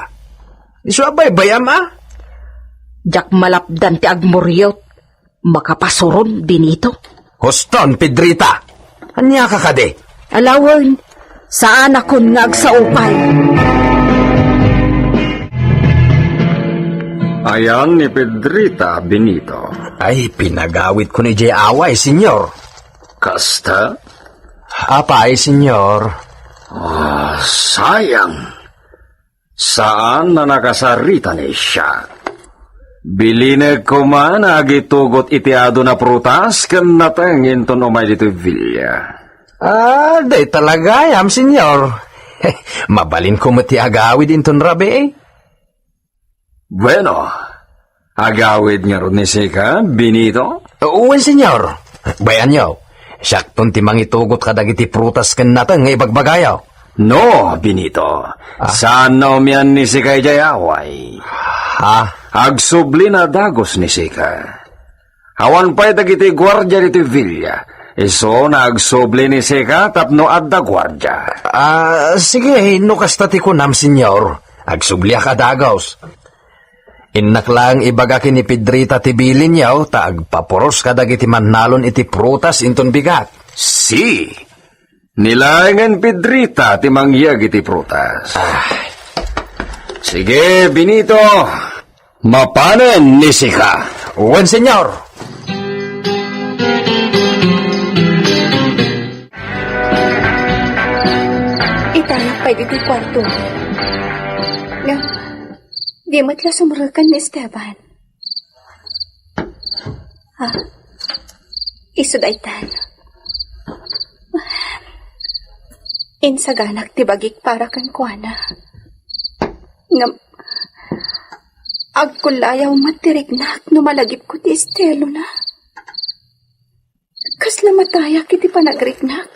Isu a baybay-am a? Diak malapdan ti agmuriot. Makapasuron, Benito. Huston, Pedrita. Ania ka kadi? Alawen, saanakon nga agsaupay. Ayan ni Pedrita, Benito. Ay, pinagawidkon idiay away, senyor. Kasta? Apay, senyor. Ah, sayang. Saan a nakasarita ni siak. Bilinek koma a agitugot iti adu a prutas ken nateng inton umay ditoy villa. Ah, dayta la gayam, senyor. Mabalinko met ti agawid inton rabii. Bueno, agawid ngarud ni sika, Benito? Wen, senyor. Bay-anyo, siakton ti mangitugot kadagiti prutas ken nateng nga ibagbagayo. No, Benito. Ah. Saan a umian ni sika idiay away? Ha? Agsubli a dagus ni sika. Awan pay dagiti guardia ditoy villa. Isu a agsubli ni sika tapno adda guardia. Ah, sige, no kasta ti kunam, senyor. Agsubliak a dagus. Innak laeng ibaga ken ni Pedrita ti bilinyo ta agpapuros kadagiti mannalon iti prutas inton bigat. Si. Ni laengen Pedrita ti mangyeg iti prutas. Ah. Sige, Benito. Mapanen ni sika. Wen, senyor. Itayak pay ditoy kuarto. Ngem, di met la sumreken ni Esteban. Ah, isu daytan. Insaganak ti bagik para kenkuana. Ngem, agkullayaw met ti riknak no malagipko ti estelona. Kasla matayak iti panagriknak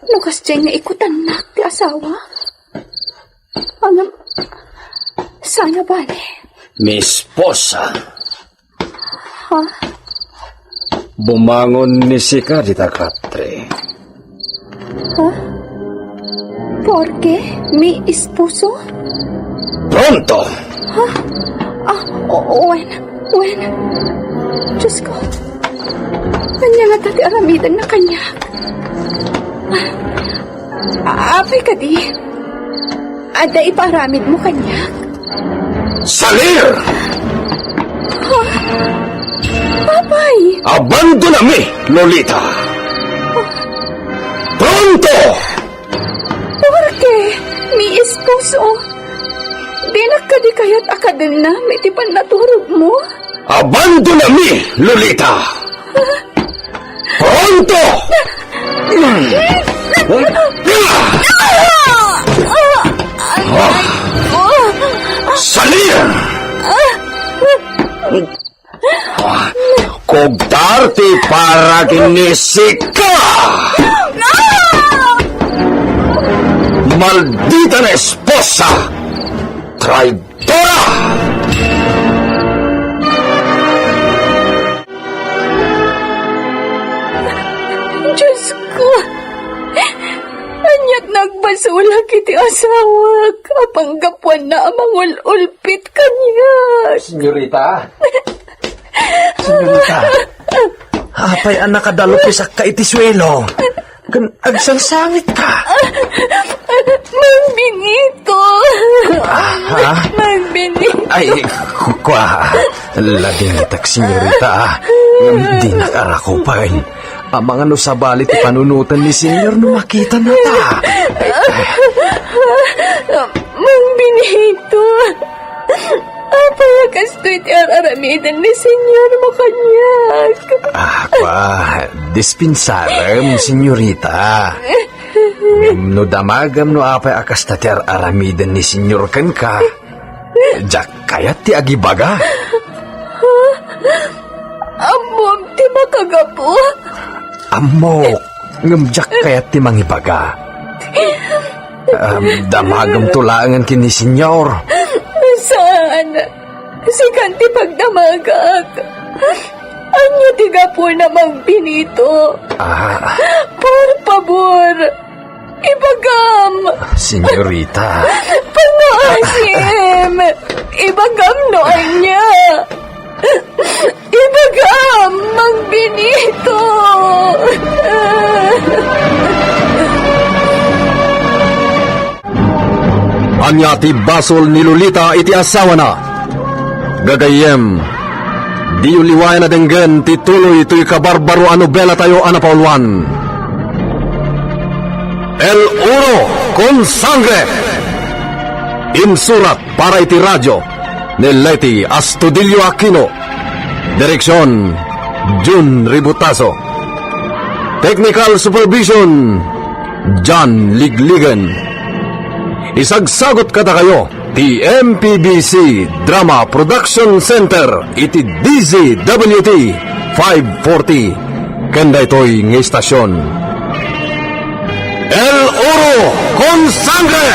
no kasdiay nga ikutannak ti asawa. Ngem, saan a bale? Mi esposa. Ha? Bumangon ni sika dita, Katri. Ha? Porke mi esposo? Pronto! Ha? Ah, o-, wen, wen. Diyos ko. Ania ngata ti aramidenna kaniak? Ah, apay kadi? Adda ipaaramidmo kaniak? Salir! Ha? Apay? Abandonami, Lolita! Pronto! Porke mi esposo, dinak kadi kayat a kadennam iti pannaturogmo? Abandonami, Lolita! Pronto! Salir! Kugtar ti para ken ni sika! Maldita na esposa! Traidora! Diyos ko! Ania't nagbasolak iti asawak a panggapuanna a mangul-ulpit kaniak? Senyorita? Senyorita, apay a nakadalupisakka iti suelo? Ken agsangsangitka? Mangbinito! Ah, ha? Mangbinito! Ay, ku-, kua. Ladingtak, senyorita, ah. Dinak a rakupen. Amangan no sabali ti panunoten ni Senyor no makitanata. Mangbinito! Apay a kastoy ti ar-aramiden ni Senyor mo kaniak? Ah, kua, dispensarem, senyorita. Ngem no damagem no apay a kasta ti ar-aramiden ni Senyor kenka, diak kayat ti agibaga. Ammom ti makagapu? Ammok, ngem diak kayat ti mangibaga. Am, damagemto laengen ken ni Senyor. Saan? Sikan ti pagdamagak. Ania ti gapuna, Mangbinito? Ah. Por pabor, ibagam. Senyorita. Pangaasim. Ibagam no ania. Ibagam, Mangbinito! Ania ti basol ni Lolita iti asawana? Gagayyem, diyo liwayan a denggen ti tuloy toy kabarbaro a nobelatayo a napauluan. El Oro con Sangre. Insurat para iti radio ni Leti Astudillo Aquino. Direksyon, Jun Ributaso. Technical supervision, John Ligligan. Isagsagut kadakayo ti M P B C Drama Production Center iti D Z W T five forty. Ken daytoy nga istasyon, El Oro con Sangre!